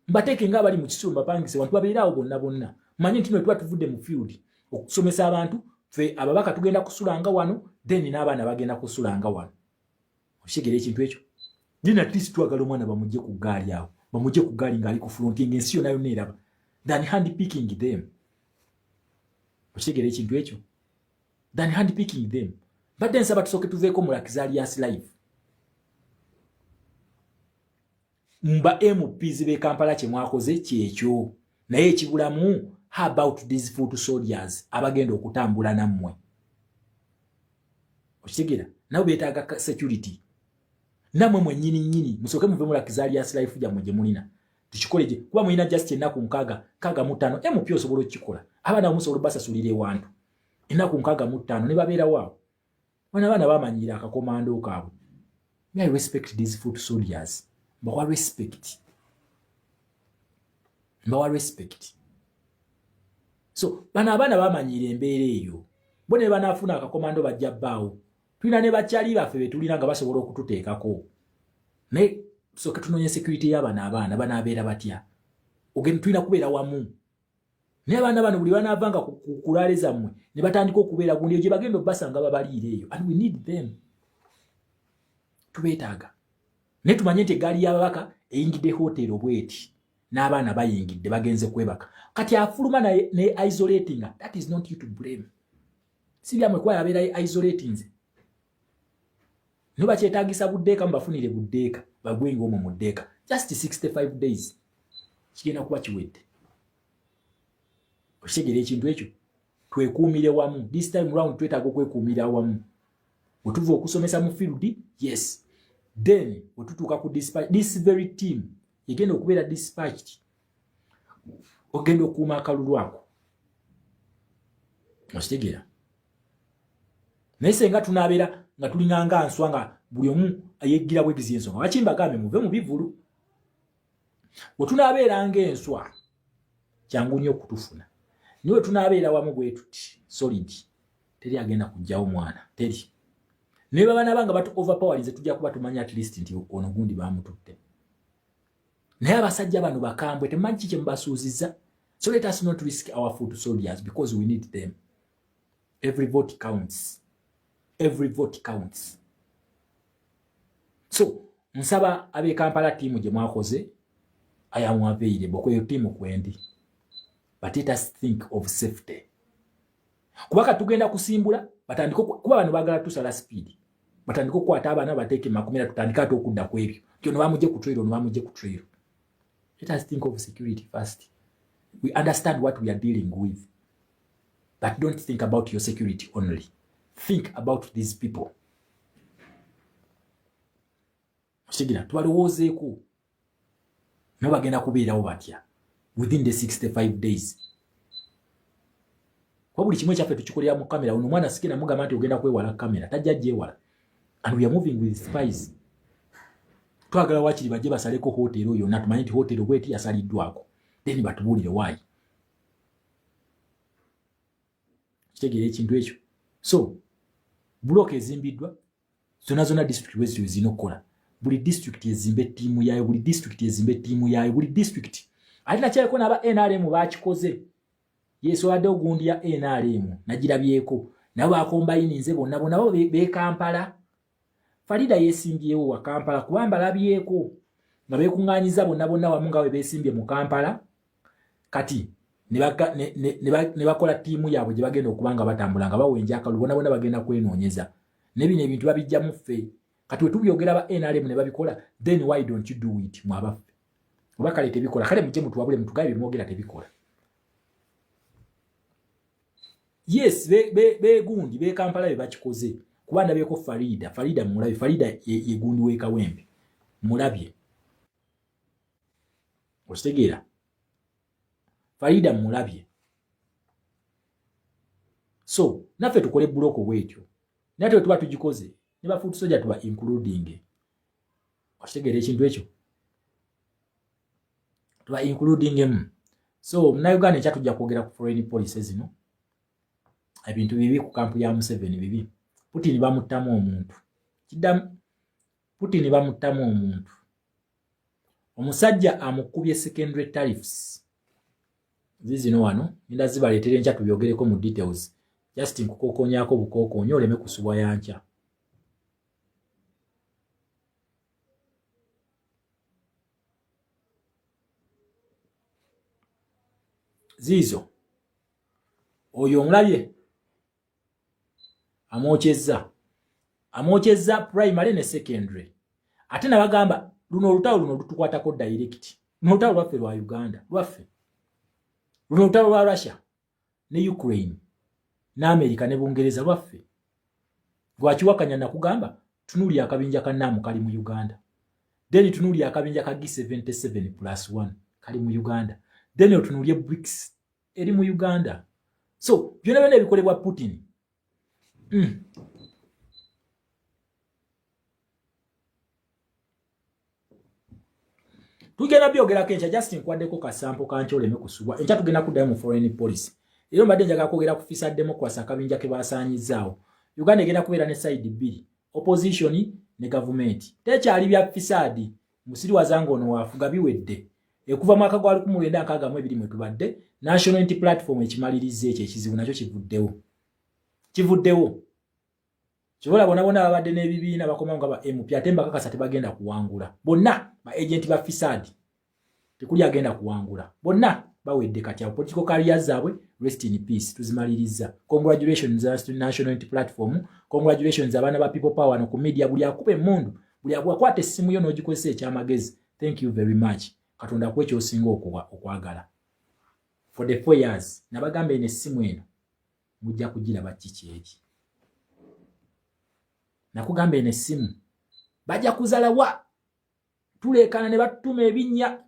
Mbateeke nga abali mu kisulo, mbapangise wantu, babeere awo bonna bonna. Manye nti no tuba tuvudde mu field okusomesa abantu, ffe ababaka tugenda kusulanga wano, then n'abaana bagenda kusulanga wano. Okitegeera ekintu ekyo? Then at least twagala omwana bamugye ku ggaali awo, bamugye ku ggaali ng'ali ku front, ng'ensi yonna yonna eraba, than hand picking them. Okitegeera ekintu ekyo? Than hand picking them. Mbadde nsaba tusooke tuveeko mu luxurious life. Mba MPs b'e Kampala, kye mwakoze kyekyo, naye ekibulamu, how about these foot soldiers abagenda okutambula nammwe? Okitegeera? Nabo beetaaga security. Nammwe mwennyini nnyini musooke muve mu luxurious life gyammwe gye mulina, tukikole gye kuba mulina just ennaku 65. MP osobola okukikola, abaana musobola obasasulira ewantu ennaku 65 ne babeerawo awo. Bana abaana bamanyiira akakomando kaabwe. I respect these foot soldiers, mbawa respect, mbawa respect. So bano abaana bamanyiira embeera eyo, bo ne banaafuna akakomando bajja bbaawo. Tulina ne bakyali baffe betulina nga basobola okututeekako, naye tusooke tunoonya security y'abano abaana banaabeera batya. Ogenda tulina kubeera wamu, naye abaana bano buli banaavanga ku rally zammwe ne batandika okubeera gundi eyo gye bagenda obbasanga babaliira eyo, and we need them, tubeetaaga. Naye tumanye nti eggaali y'ababaka eyingidde hotel bweti, n'abaana bayingidde, bagenze kwebaka. Kati afuluma naye ne isolatinga, that is not you to blame, si byamwe kuba yabeera isolatinze. Naye bakyetaagisa buddeeka, mubafunire buddeeka, bagwenga omwo mu ddeeka just 65 days, kigenda kuba kiwedde. Okitegeera ekintu ekyo? Twekuumire wamu. This time round twetaaga okwekuumira wamu. Bwe tuva okusomesa mu field, yes, then bwe tutuuka ku dispatch, this very team egenda okubeera dispatched ogenda okuuma akalulu ako. Okitegeera? Naye senga tunaabeera nga tulinganga nswa, nga buli omu ayeggira bwegizi, ensonga lwaki mbagambe muve mu bivulu, bwe tunaabeera ng'enswa kyangu nnyo okutufuna. Naye bwe tunaabeera wamu bwe tuti solid, teri agenda kugjawo mwana, teri. Naye babanaba nga batu overpowerinze, tujja kuba tumanya at least nti ono gundi bamututte. Naye abasajja bano bakambwe, temumanyi ki kyemubasuuziza. So let us not risk our foot soldiers because we need them. Every vote counts, every vote counts. So nsaba ab'e Kampala, ttiimu gye mwakoze, I am available kweyo ttiimu kwendi, but let us think of safety, kuba kati tugenda kusimbula, batandike kuba bano baagala tusala speed, batandike okukwata abaana bateeke makumira, tutandike ate okudda ku ebyo nti ono bamugye ku trail, ono bamugye ku trail. Let us think of security first. We understand what we are dealing with, but don't think about your security only, think about these people. Okigira? Tubalowoozeeko, nabo bagenda kubeerawo batya within the 65 days? Kuba buli kimu ekyaffe tukikolera mu kamera. Ono omwana sikina mugamba nti ogenda kwewala kamera, tajja gyewala, and we are moving with spies. Twagala wakiri bajje basaleko hotel yonna, tumanye nti hotel bweti yasaliddwako, then batubuulire waayi. Kitegeera ekintu ekyo? So bulooka ezimbiddwa zonna zonna, district bwezityo zirina okukola. Buli district ezimba ettiimu yaayo, buli district ezimba ettiimu yaayo, buli district. Ate nakyaleko n'aba NRM bakikoze. Yesu, wadde ogundi ya NRM nagirabyeko, nabo bakombayininze bonna bonna bo be Kampala. Farida yeesimbyewo wa Kampala, kuba mbalabyeko nga beekuŋŋaanyiza bonna bonna wamu nga bwe beesimbye mu Kampala. Kati ne bakola ttiimu yaabwe gye bagenda okuba nga batambula nga bawenja akalulu, bonna bonna bagenda kwenoonyeza. Ne bino ebintu babijjamu ffe. Kati we tubyogera ba NRM ne babikola, then why don't you do it mwabaffe? Oba kale tebikola, kale mujje mutuwabule, mutugabe byemwogera tebikola. Yes, begundi be Kampala be bakikoze, kuba ndabyeko Farida. Farida mulabe, Farida ye gundi w'e Kawempe, mulabye. Okitegeera? Farida mulabye. So naffe tukole buloko bwetyo, naye ate tuba tugikoze ne ba foot soldier tuba including. Okitegeera ekintu ekyo? Tuba including emu. So Munnayuganda, enkya tujja kwogera ku foreign policy zino. Ebintu bibi ku camp ya Museveni, bibi. Putin bamuttamu omuntu. Kiddamu, Putin bamuttamu omuntu. Omusajja amukubye secondary tariffs zizino wano, ngenda zibaleetera enkya tubyogereko mu details. Just nkukokonyako bukokonyo oleme kusubwa yankya. Ziizo, oyo omulabye amwokyezza, amwokyezza primary ne secondary. Ate nabagamba luno olutalo luno lutukwatako direct. Luno olutalo lwaffe lwa Uganda, lwaffe luno olutalo lwa Russia ne Ukraine ne America ne Bungereza, lwaffe. Lwakiwakanya nakugamba tunuuli akabinja ka naamu kali mu Uganda, then tunuuli akabinja ka G77 plus 1 kali mu Uganda, then otunuulye BRICS eri mu Uganda. So byonna byonna ebikolebwa Putin. Tugenda byogerako enkya. Just nkwaddeko kasampo kankya oleme kusubwa. Enkya tugenda kuddayo mu foreign policy. Era mbadde njagala kwogera ku fisa democracy, akabinja ke basaanyizaawo. Uganda egenda kubeera ne side bbiri, opposition ne gavumenti. Tekyali bya fisaadi musiriwaza nga ono waafuga, biwedde. Ekuva mwaka gwa 1962 mwe tubadde National Unity Platform ekimaliriza ekyo ekizibu nakyo kivuddewo, kivuddewo. Kibola bona bona babadde n'ebibiina bakomawo nga ba MP, ate mbakakasa tebagenda kuwangula. Bonna ba agent ba fisaadi, tekuli agenda kuwangula, bonna bawedde. Kati abo political careers zaabwe, rest in peace, tuzimaliriza. Congratulations National Unity Platform, congratulations abaana ba People Power no ku media. Buli akuba emmundu, buli akwata essimu yo n'ogikozesa ekyamagezi, thank you very much. Katonda akuwa ekyosinga okwagala. For the 4 years nabagamba eno essimu eno mujja kugiraba kiki eri. Nakugamba eno essimu bajja kuzalawa, tuleekana ne batuma ebinnya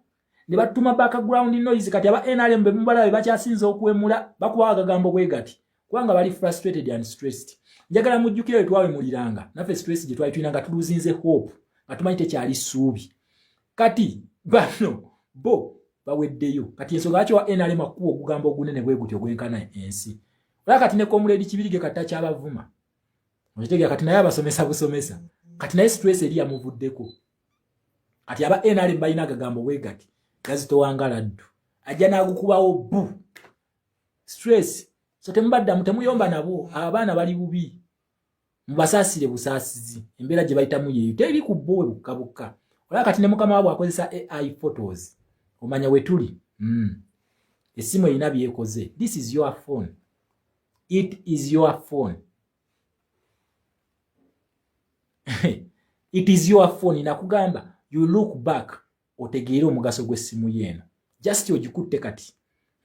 ne batuma background noise. Kati aba NRM be mubalabe bakyasinza okuwemula, bakuba agagambo bwe gati kubanga bali frustrated and stressed. Njagala mujjukire bwe twawemuliranga naffe, stress gye twali tulina nga tuluzinze hope, nga tumanyi tekyali ssuubi. Kati bano bo baweddeyo. Kati ensonga lwaki wa NRM akuba ogugambo ogunene bwe gutyo ogwenkana ensi? Olaba kati ne Comrade Kibirige kati takyabavuma, okitegeera? Kati naye abasomesa busomesa. Kati naye stress eri yamuvuddeko. Kati aba NRM balina agagambo bwe gati gazitowanga laddu, ajja n'agukubawo bu stress. So temubaddamu, temuyomba nabo. Abaana bali bubi, mubasaasire busaasizi. Embeera gye bayitamu yeeyo, teri ku bo we bukka bukka. Olaba kati ne mukama waabwe akozesa AI photos, omanya we tuli. Essimu erina byekoze. This is your phone, it is your phone, it is your phone. Nakugamba you look back otegeere omugaso gw'essimu yeeno. Just ogikutte kati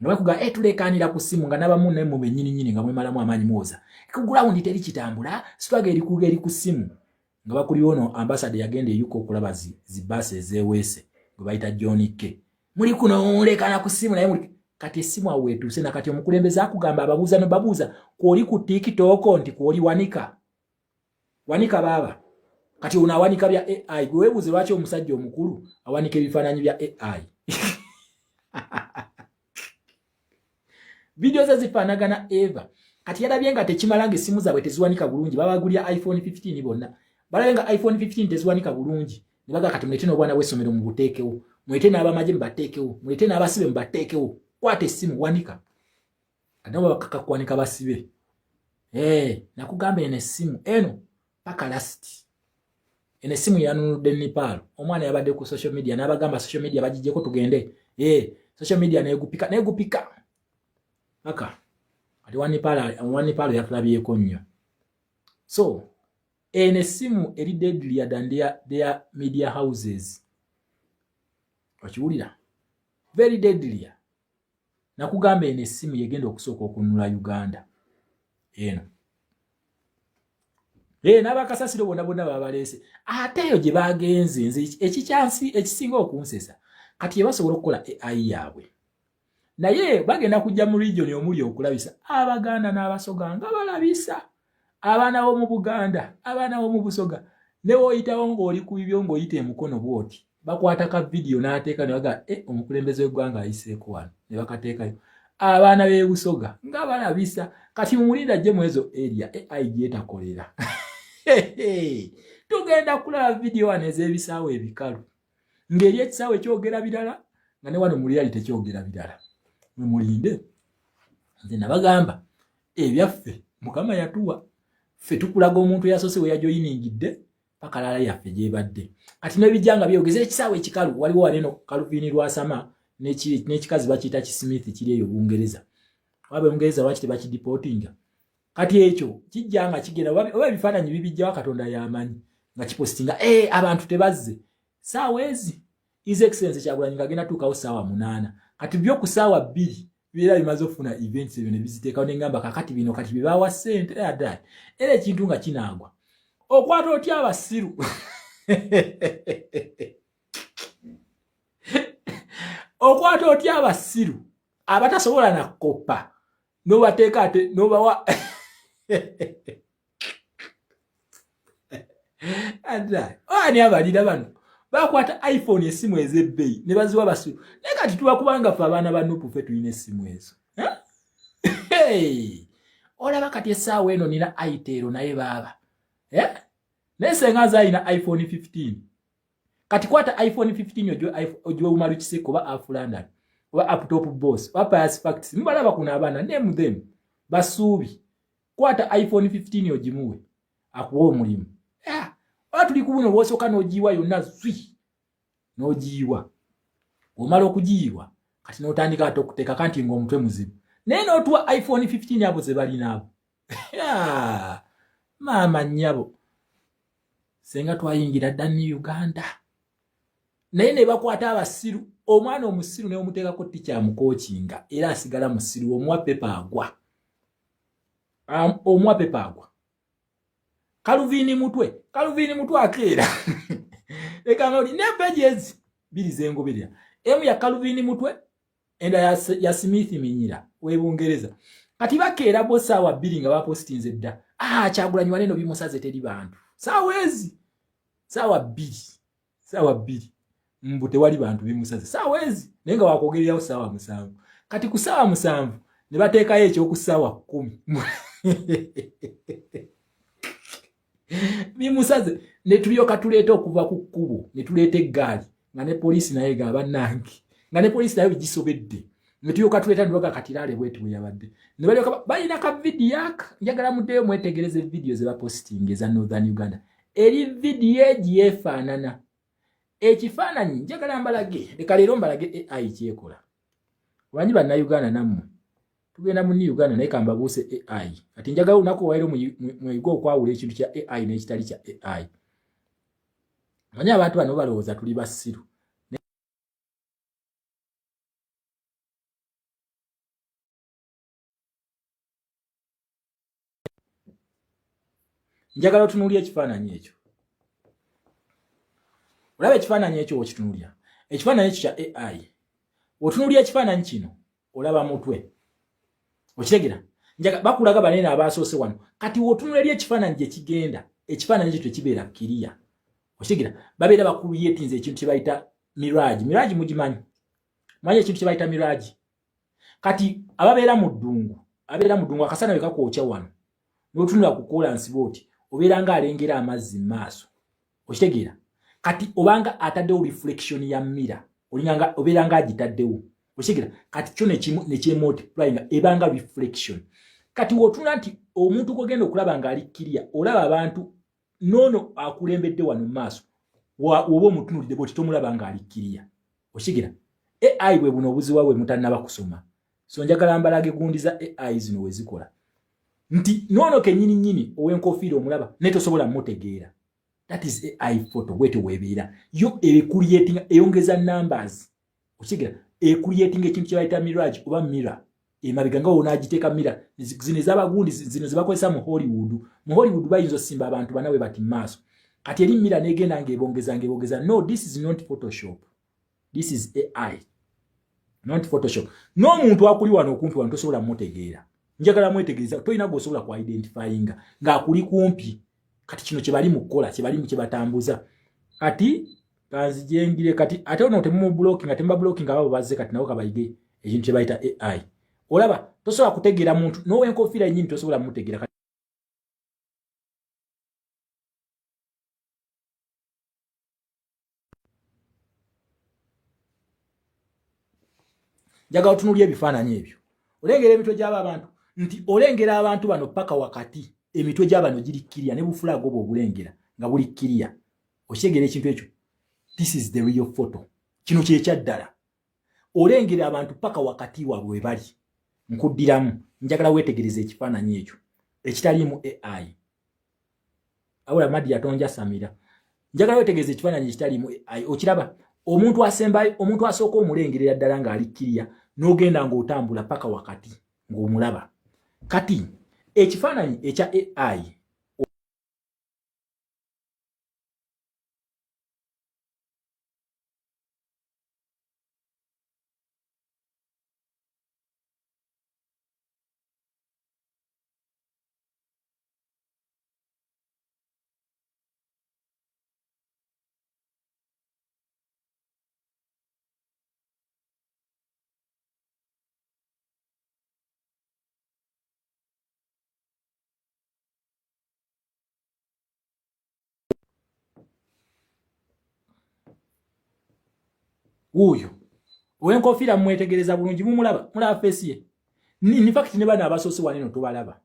nga bakuga e tuleekaanira ku ssimu, nga nabamu nemmwe bennyininyini nga mwemalamu amaanyi, muwoza ku ground teri kitambula, struggle eri eri ku ssimu. Nga bakuliwo ono ambassador yagenda eyuka okulaba zi baasi ezeeweese gwe bayita John K. Muli kuno muleekaana ku ssimu, naye muli kati essimu awo weetuuse. Nakati omukulembeze akugamba ababuuza no babuuza kwoli ku TikTok nti kwoli wanika wanika baaba. Kati ono awanika bya AI. Gwe weebuuze lwaki omusajja omukulu awanika ebifaananyi bya AI? Vidiyo ze zifaanagana eva. Kati yalabye nga tekimala, nga essimu zaabwe teziwanika bulungi, babagulya iPhone 15 bonna. Balabye nga iPhone 15 teziwanika bulungi, ne baga kati mulete n'obwana bw'essomero mubuteekewo, mulete n'abamagye mubateekewo, mulete n'abasibe mubateekewo. Kwata essimu wanika. Ate babakaka kuwanika basibe. Hey, nakugamba eno essimu eno paka last. Eno essimu yanunudde Nepal. Omwana yabadde ku social media n'abagamba social media bagijjeko tugende. Hey, social media negupika negupika paka ati wa Nepal yatulabyeko nnyo. So eno essimu eri deadlier than their media houses, okiwulira? Very deadlier. Nakugamba eno essimu yegenda okusooka okunula Uganda eno. Ee, n'abakasasiro bonna bonna babaleese ate eyo gye bagenze. Nze ekikyansi ekisinga okunsesa kati yebasobola okukola AI yaabwe, naye bagenda kujja mu region omuli okulabisa Abaganda n'Abasoga nga balabisa abaana b'omu Buganda, abaana b'omu Busoga. Ne woyitawo ng'oli ku bibyo ng'oyita emukono bw'oti, Bakwata ka vidiyo n'ateeka ne baga e omukulembeze w'eggwanga ayiseeko wano, ne bakateekayo. Abaana b'e Busoga nga balabisa. Kati mumulinda ajje mu ezo area AI gyetakolera. Tugenda kulaba vidiyo wano ez'ebisaawe ebikalu, ng'eri ekisaawe kyogera birala, nga ne wano mu reality tekyogera birala. Mwe mulinde, nze nabagamba ebyaffe Mukama yatuwa ffe. Tukulaga omuntu eyasoose we yajoyiningidde paka laala yaffe gyebadde. Kati nebijja nga byogeza ekisaawe ekikalu. Waliwo waneno Kaluvini Lwasama n'ekikazi bakiyita Kismith, kiri eyo Bungereza. Oba Bungereza lwaki tebakidipootinga? Kati ekyo kijja nga kigenda, oba ebifaananyi bibijjawa, Katonda yamanyi, nga kipositinga e abantu tebazze saawa ezi. His Excellence Kyagulanyi ng'agenda tuukawo saawa 8. Kati byo ku saawa 2 bibeera bimaze okufuna events ebyo ne biziteekawo. Nengamba kakati bino kati byebawa ssente adai, era ekintu nga kinaagwa. Okwata otya abasiru? Okwata otya abasiru abatasobola nakoppa nobateeka ate nobawa ani abalira bano? Bakwata iPhone, esimu ez'ebbeeyi, ne baziwa basiru. Naye kati tuba kubanga ffe abaana ba NUP ffe tulina essimu ezo. Olaba kati essaawa eno nina Itel, naye baaba, naye senga nze alina iPhone 15. Kati kwata iPhone 15 ogiwe Umaru Kiseko oba Af London oba Uptop Boss oba Pius Facts. Mubalaba kuno abaana, name them, basuubi. Kwata iPhone 15 ogimuwe akuwa omulimu. Oba tuli ku buno bwosooka n'ogiyiwa yonna zwi, n'ogiyiwa. Omala okugiyiwa, kati n'otandika ate okuteekaka nti ng'omutwe muzibu, naye n'otuwa iPhone 15 abo ze balina abo. Maama nnyabo, senga twayingira dda ni Uganda, naye ne bakwata abasiru. Omwana omusiru ne omuteekako tikyamukokinga, era asigala musiru. Omuwa paper agwa, omuwa paper agwa. Kaluvini mutwe, Kaluvini mutwe akeera. Leka ne peji ezi biri zengoberera, emu ya Kaluvini mutwe, enda ya Smith Minyira webungereza. Kati bakeera bo saawa 2 nga bapositinze dda. Ah, Kyagulanyi waneno bimusaze, teri bantu. Saawa ezi, saawa 2, saawa 2, mbu tewali bantu, bimusaze saawa ezi, naye nga wakwogererawo saawa 7. Kati ku saawa 7 ne bateekayo ekyoku saawa 10, bimusaze. Ne tulyoka tuleeta okuva ku kkubo, ne tuleeta eggaali nga ne poliisi naye ga bannange, nga ne poliisi naye bigisobedde. Ne tulyoka tuleeta ne baga kati laale bweti bwe yabadde. Ne balyoka balina ka vidiyo aka. Njagala muddeyo mwetegereze vidiyo ze bapositinga eza Northern Uganda. Eri vidiyo egi yeefaanana ekifaananyi. Njagala mbalage, leka leero mbalage AI kyekola. Omanyi Bannayuganda nammwe tugenda mu new Uganda, naye kambabuuse AI. Kati njagala olunaku olwaliro mweyige okwawula ekintu kya AI n'ekitali kya AI. Manyi abantu bano balowooza tuli basiru. Njagala otunuulya ekifaananyi ekyo. Olaba ekifaananyi ekyo? Okitunuulya ekifaananyi ekyo kya AI. Otunuulya ekifaananyi kino, olaba mutwe, okitegera? Njaga bakulaga banene abasoose wano. Kati wotunula eri ekifaananyi gye kigenda, ekifaananyi ekyo tekibeera kiriya, okitegera? Babeera bakuyetinze ekintu kye bayita mirage. Mirage mugimanyi? Manyi ekintu kye bayita mirage? Kati ababeera mu ddungu, abeera mu ddungu, akasana bwe kakwokya wano n'otunula ku koolansi bwoti, obeera nga alengera amazzi mu maaso, okitegeera? Kati obanga ataddewo reflection ya mirror, olinganga obeera nga agitaddewo, okitegeera? Kati kyo nekyemultiply nga ebanga reflection. Kati wotunula nti omuntu gwogenda okulaba ng'ali kiriya, olaba abantu noono akulembedde wano mu maaso, woba omutunulidde bwoti tomulaba ng'ali kiriya, okitegeera? AI bwe buno obuziwa bwe mutannaba kusoma. So njagala mbalage gundi za AI zino we zikola, nti noono kenyini nyini ow'enkofiira omulaba naye tosobola mutegeera. That is AI photo. Bwetyo bwebeera yo ecreating, eyongeza numbers, okitegera? Ecreating ekintu kye bayita mirage oba mirror emabega nga wonaagiteeka mirror zino ezabagundi zino zebakozesa mu Hollywood. Mu Hollywood bayinza osimba abantu bana bwe bati maaso, kati eri mirror negenda ngaebongeza ngaebongeza. No, this is not Photoshop, this is AI, not Photoshop. N'omuntu akuli wano okumpi wano tosobola mutegeera. Njagala mwetegereza, tolina gwosobola ku identifyinga ng'akuli kumpi. Kati kino kyebali mu kukola, kyebali mu kyebatambuza kati. Kanzijengire kati ate ono temumublockinga, temubablockinga abo bazze kati nabo kabayige ekintu kye bayita AI. Olaba tosobola kutegeera muntu n'owenkofiira yennyini tosobola mumutegeera. Njagala otunulya ebifaananyi ebyo, olengera emitwe gy'aba abantu nti olengera abantu bano paka wakati, emitwe gy'abano giri kkiriya ne bufulaago obwo obulengera nga buli kkiriya. Okitegeera ekintu ekyo? This is the real photo, kino kyekyaddala. Olengera abantu paka wakati waabwe we bali. Nkuddiramu, njagala weetegereza ekifaananyi ekyo ekitaliimu AI. Awula madi yatonjasamira. Njagala wetegereza ekifaananyi ekitaliimu AI. Okiraba omuntu asembayo, omuntu asooka omulengerera ddala ng'ali kkiriya, n'ogenda ng'otambula paka wakati ng'omulaba. Kati ekifaananyi ekya AI wuuyo owenkofiira mumwetegereza bulungi, mumulaba, mulaba feesi ye. In fact ne bano abasoose waneno tobalaba.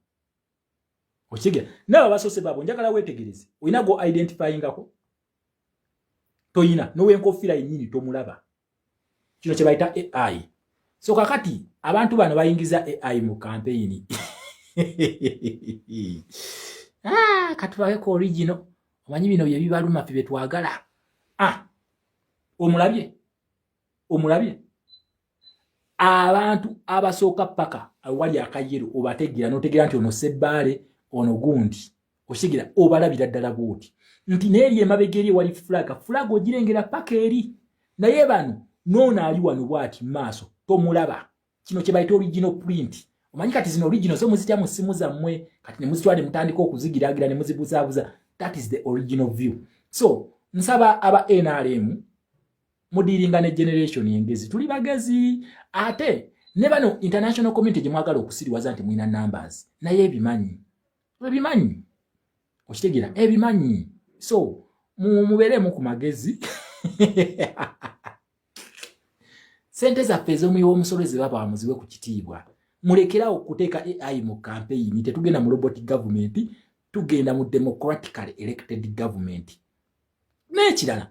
Okitegeera? Naabo abasoose baabo njagala weetegereze, olina go identifyingako? Toyina. N'owenkofiira yennyini tomulaba. Kino kye bayita AI. So kakati abantu bano bayingiza AI mu kampeyini. Ah, katubaweko original. Omanyi bino bye bibaluma, ffe bye twagala. Ah, omulabye, omulabye abantu abasooka paka awali akayero, obategeera notegeera nti ono sebbaale, ono gundi. Okitegera? Obalabira ddala bwoti nti neeri emabega eri ewali fulaga, fulaga ogirengera paka eri. Naye bano noono ali wano bwati maaso tomulaba. Kino kye bayita original print. Omanyi kati zino original zo muzitya mu ssimu zammwe, kati ne muzitwala ne mutandika okuzigiragira ne muzibuzaabuza. That is the original view. So nsaba aba NRM mudiiringa ne generation engezi, tuli bagezi. Ate ne bano international community gye mwagala okusiriwaza nti mulina numbers, naye ebimanyi, ebimanyi, okitegeera, ebimanyi. So mubeeremu ku magezi. Sente zaffe ez'omuwi w'omusolo ze baba muziwe ku kitiibwa. Mulekerawo okuteeka AI mu campaign. Tetugenda mu robot government, tugenda mu democratically elected government. N'ekirala,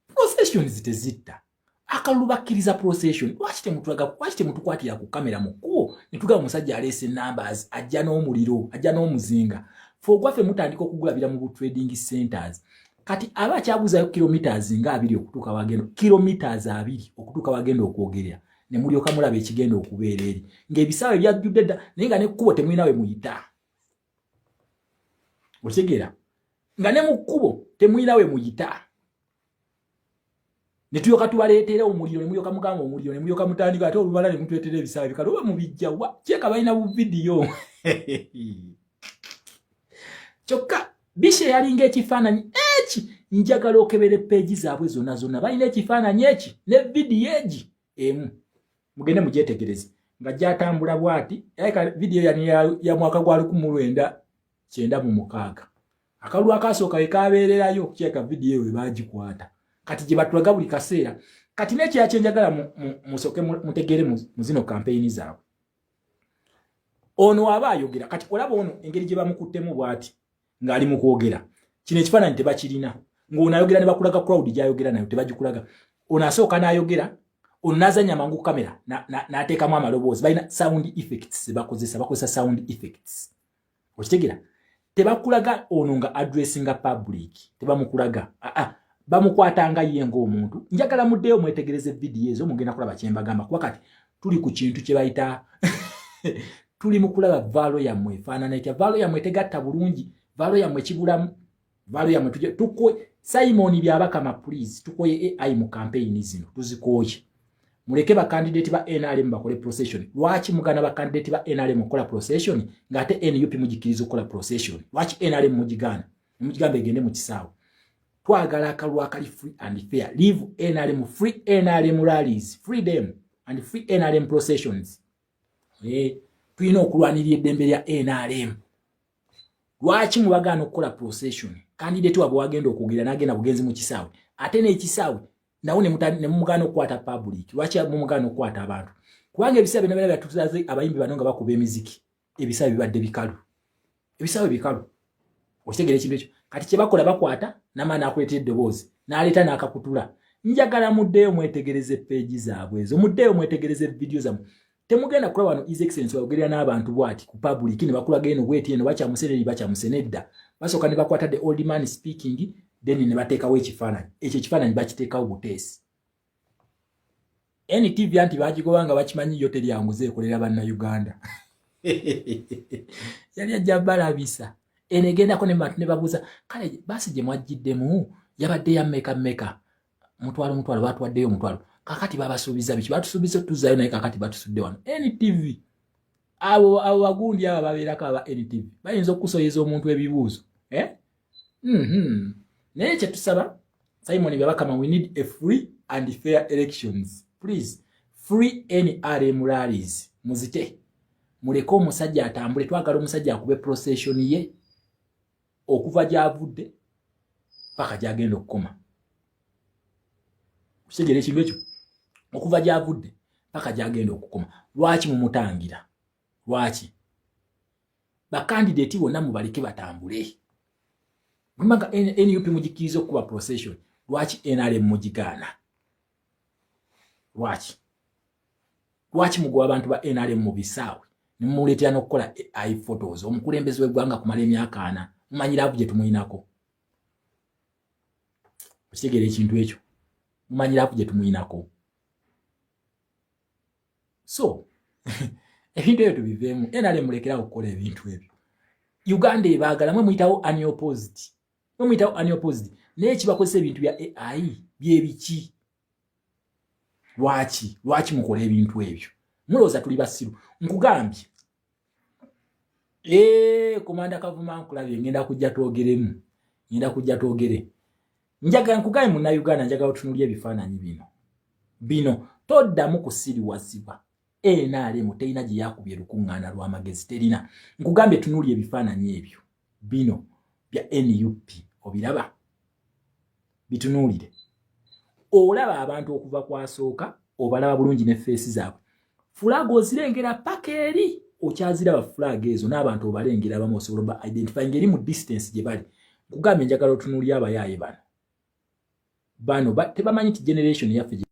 processions tezitta akalulu. Bakkiriza procession, lwaki temutulaga? Lwaki temutukwatira ku kamera mu kkubo ne tugaba omusajja aleese numbers, ajja n'omuliro, ajja n'omuzinga? Fe ogwaffe mutandika okugulabira mu trading centers. Kati aba akyabuzayo kilometers nga 20 okutuuka wagenda, kilometers 20 okutuuka wagenda okwogerera, ne mulyoka mulaba ekigenda okubeera eri ng'ebisaawe byajjudde dda, naye nga nekkubo temulina we muyita. Okitegeera nga ne mu kkubo temulina we muyita, ne tulyoka tubaleetera omuliro, ne mulyoka mugamba omuliro, ne mulyoka mutandika ate olumala ne mutuleetera ebisaawe bikale oba mubijja wa kyeka balina buvidiyo. Kyokka bishe yalinga ekifaananyi eki. Njagala okebera peegi zaabwe zonna zonna, balina ekifaananyi eki ne vidiyo egi emu. Mugende mugyetegereze nga gyatambula bwati. Vidiyo yani ya mwaka gwa 1996, akalulu akasooka we kabeererayo. Kyeka vidiyo eyo we bagikwata, kati gye batulaga buli kaseera. Kati n'ekirala kyenjagala musooke mutegeere mu zino kampeyini zaabwe, ono aba ayogera. Kati olaba ono engeri gye bamukuttemu bw'ati ng'ali mu kwogera. Kino ekifaananyi tebakirina ng'ono ayogera ne bakulaga crowd gy'ayogera nayo, tebagikulaga. Ono asooka n'ayogera, ono n'azannya mangu kamera n'ateekamu amaloboozi. Balina sound effects bakozesa, bakozesa sound effects. Okitegeera? Tebakulaga ono nga addressinga public, tebamukulaga. Aa, bamukwatanga ye ng'omuntu. Njagala muddeyo mwetegereze vidiyo ezo, mugenda kulaba kyembagamba, kuba kati tuli ku kintu kye bayita tuli mu kulaba value yammwe efaanana etya. Value yammwe tegatta bulungi, value yammwe kibulamu, value yammwe tuje tuko. Simon Byabakama, please, tukoye AI mu campaign zino, tuzikooye. Muleke bakandidate ba NRM bakole procession. Lwaki mugana bakandidate ba NRM okukola procession ng'ate NUP mugikiriza okukola procession? Lwaki NRM mugigaana, nemugigamba egende mu kisaawe? Twagala akalulu akali free and fair. Leave NRM free. NRM rallies, free them, and free NRM processions. Tulina okulwanirira eddembe lya NRM. Lwaki mubagaana okukola procession? Candidate wabwe wagenda okwogera n'agenda bugenzi mu kisaawe, ate n'ekisaawe nawo ne mumugaana okukwata public. Lwaki mumugaana okukwata abantu? Kubanga ebisaawe byonna byonna byatulaze abayimbi bano nga bakuba emiziki, ebisaawe bibadde bikalu, ebisaawe bikalu. Okitegeera ekintu ekyo? Kati kyebakola, bakwata namaani, akuleetera eddoboozi n'aleeta n'akakutula. Njagala muddeyo mwetegereze page zaabwe ezo, muddeyo mwetegereze vidiyo zammwe. Temugenda kulaba wano His Excellence wayogerera n'abantu bwati ku public ne bakulaga eno bweti, eno bakyamuse, neri bakyamuse. Nedda, basooka ne bakwata the old man speaking, then ne bateekawo ekifaananyi ekyo. Ekifaananyi bakiteekawo buteesi. NTV anti bagigoba nga bakimanyi yo teryanguze ekolera Bannayuganda. Yali ajja balabisa eno egendako ne bantu ne babuuza, "Kale baasi gye mwajjiddemu yabadde ya mmeka mmeka?" "Mutwalo, mutwalo." Batwaddeyo omutwalo. Kakati babasuubiza biki? Batusuubiza otuzzayo, naye kakati batusudde wano. NTV abo bagundi abo babeerako aba NTV bayinza okusoyeza omuntu ebibuuzo, eh? Naye kyetusaba, Simon Byabakama, we need a free and fair elections. Please, free NRM rallies, muzite, muleke omusajja atambule. Twagala omusajja akube procession ye okuva gyavudde paka gyagenda okukoma. Kitegeera ekintu ekyo? Okuva gyavudde paka gyagenda okukoma. Lwaki mumutangira? Lwaki ba candidate bonna mubaleke batambule? Bwemanga NUP mugikkiriza okukuba procession, lwaki NRM mugigaana? Lwaki mugoba abantu ba NRM mu bisaawe nemuleetera n'okukola AI photos? Omukulembeze w'eggwanga kumala emyaka 40, mumanyiravu gye tumuyinako? Okitegeera ekintu ekyo? Mumanyiravu gye tumuyinako? So ebintu ebyo tubiveemu. NRM mulekerawo okukola ebintu ebyo. Uganda ebaagala. Mwe muyitawo unopposed, mwe muyitawo unopposed, naye kibakozesa ebintu bya AI byebiki? Lwaki mukola ebintu ebyo? Mulowooza tuli basiru? Nkugambye, komanda Kavuma, nkulabye. Ngenda kujja twogeremu, ngenda kujja twogere. Njagala nkugambye, Munnayuganda, njagala otunulya ebifaananyi bino. Toddamu kusiriwazibwa. NRM terina gye yakubye lukuŋŋaana lw'amagezi, terina. Nkugambye, tunulya ebifaananyi ebyo bino bya NUP, obiraba? Bitunuulire. Olaba abantu okuva kwasooka, obalaba bulungi ne face zaabwe. Flag ozirengera paka eri, okyaziraba flag ezo n'abantu obalengera abamu, osobola oba identifying eri mu distance gye bali. Nkugambye, njagala otunuulya abayaaye bano. Tebamanyi nti generation yaffe.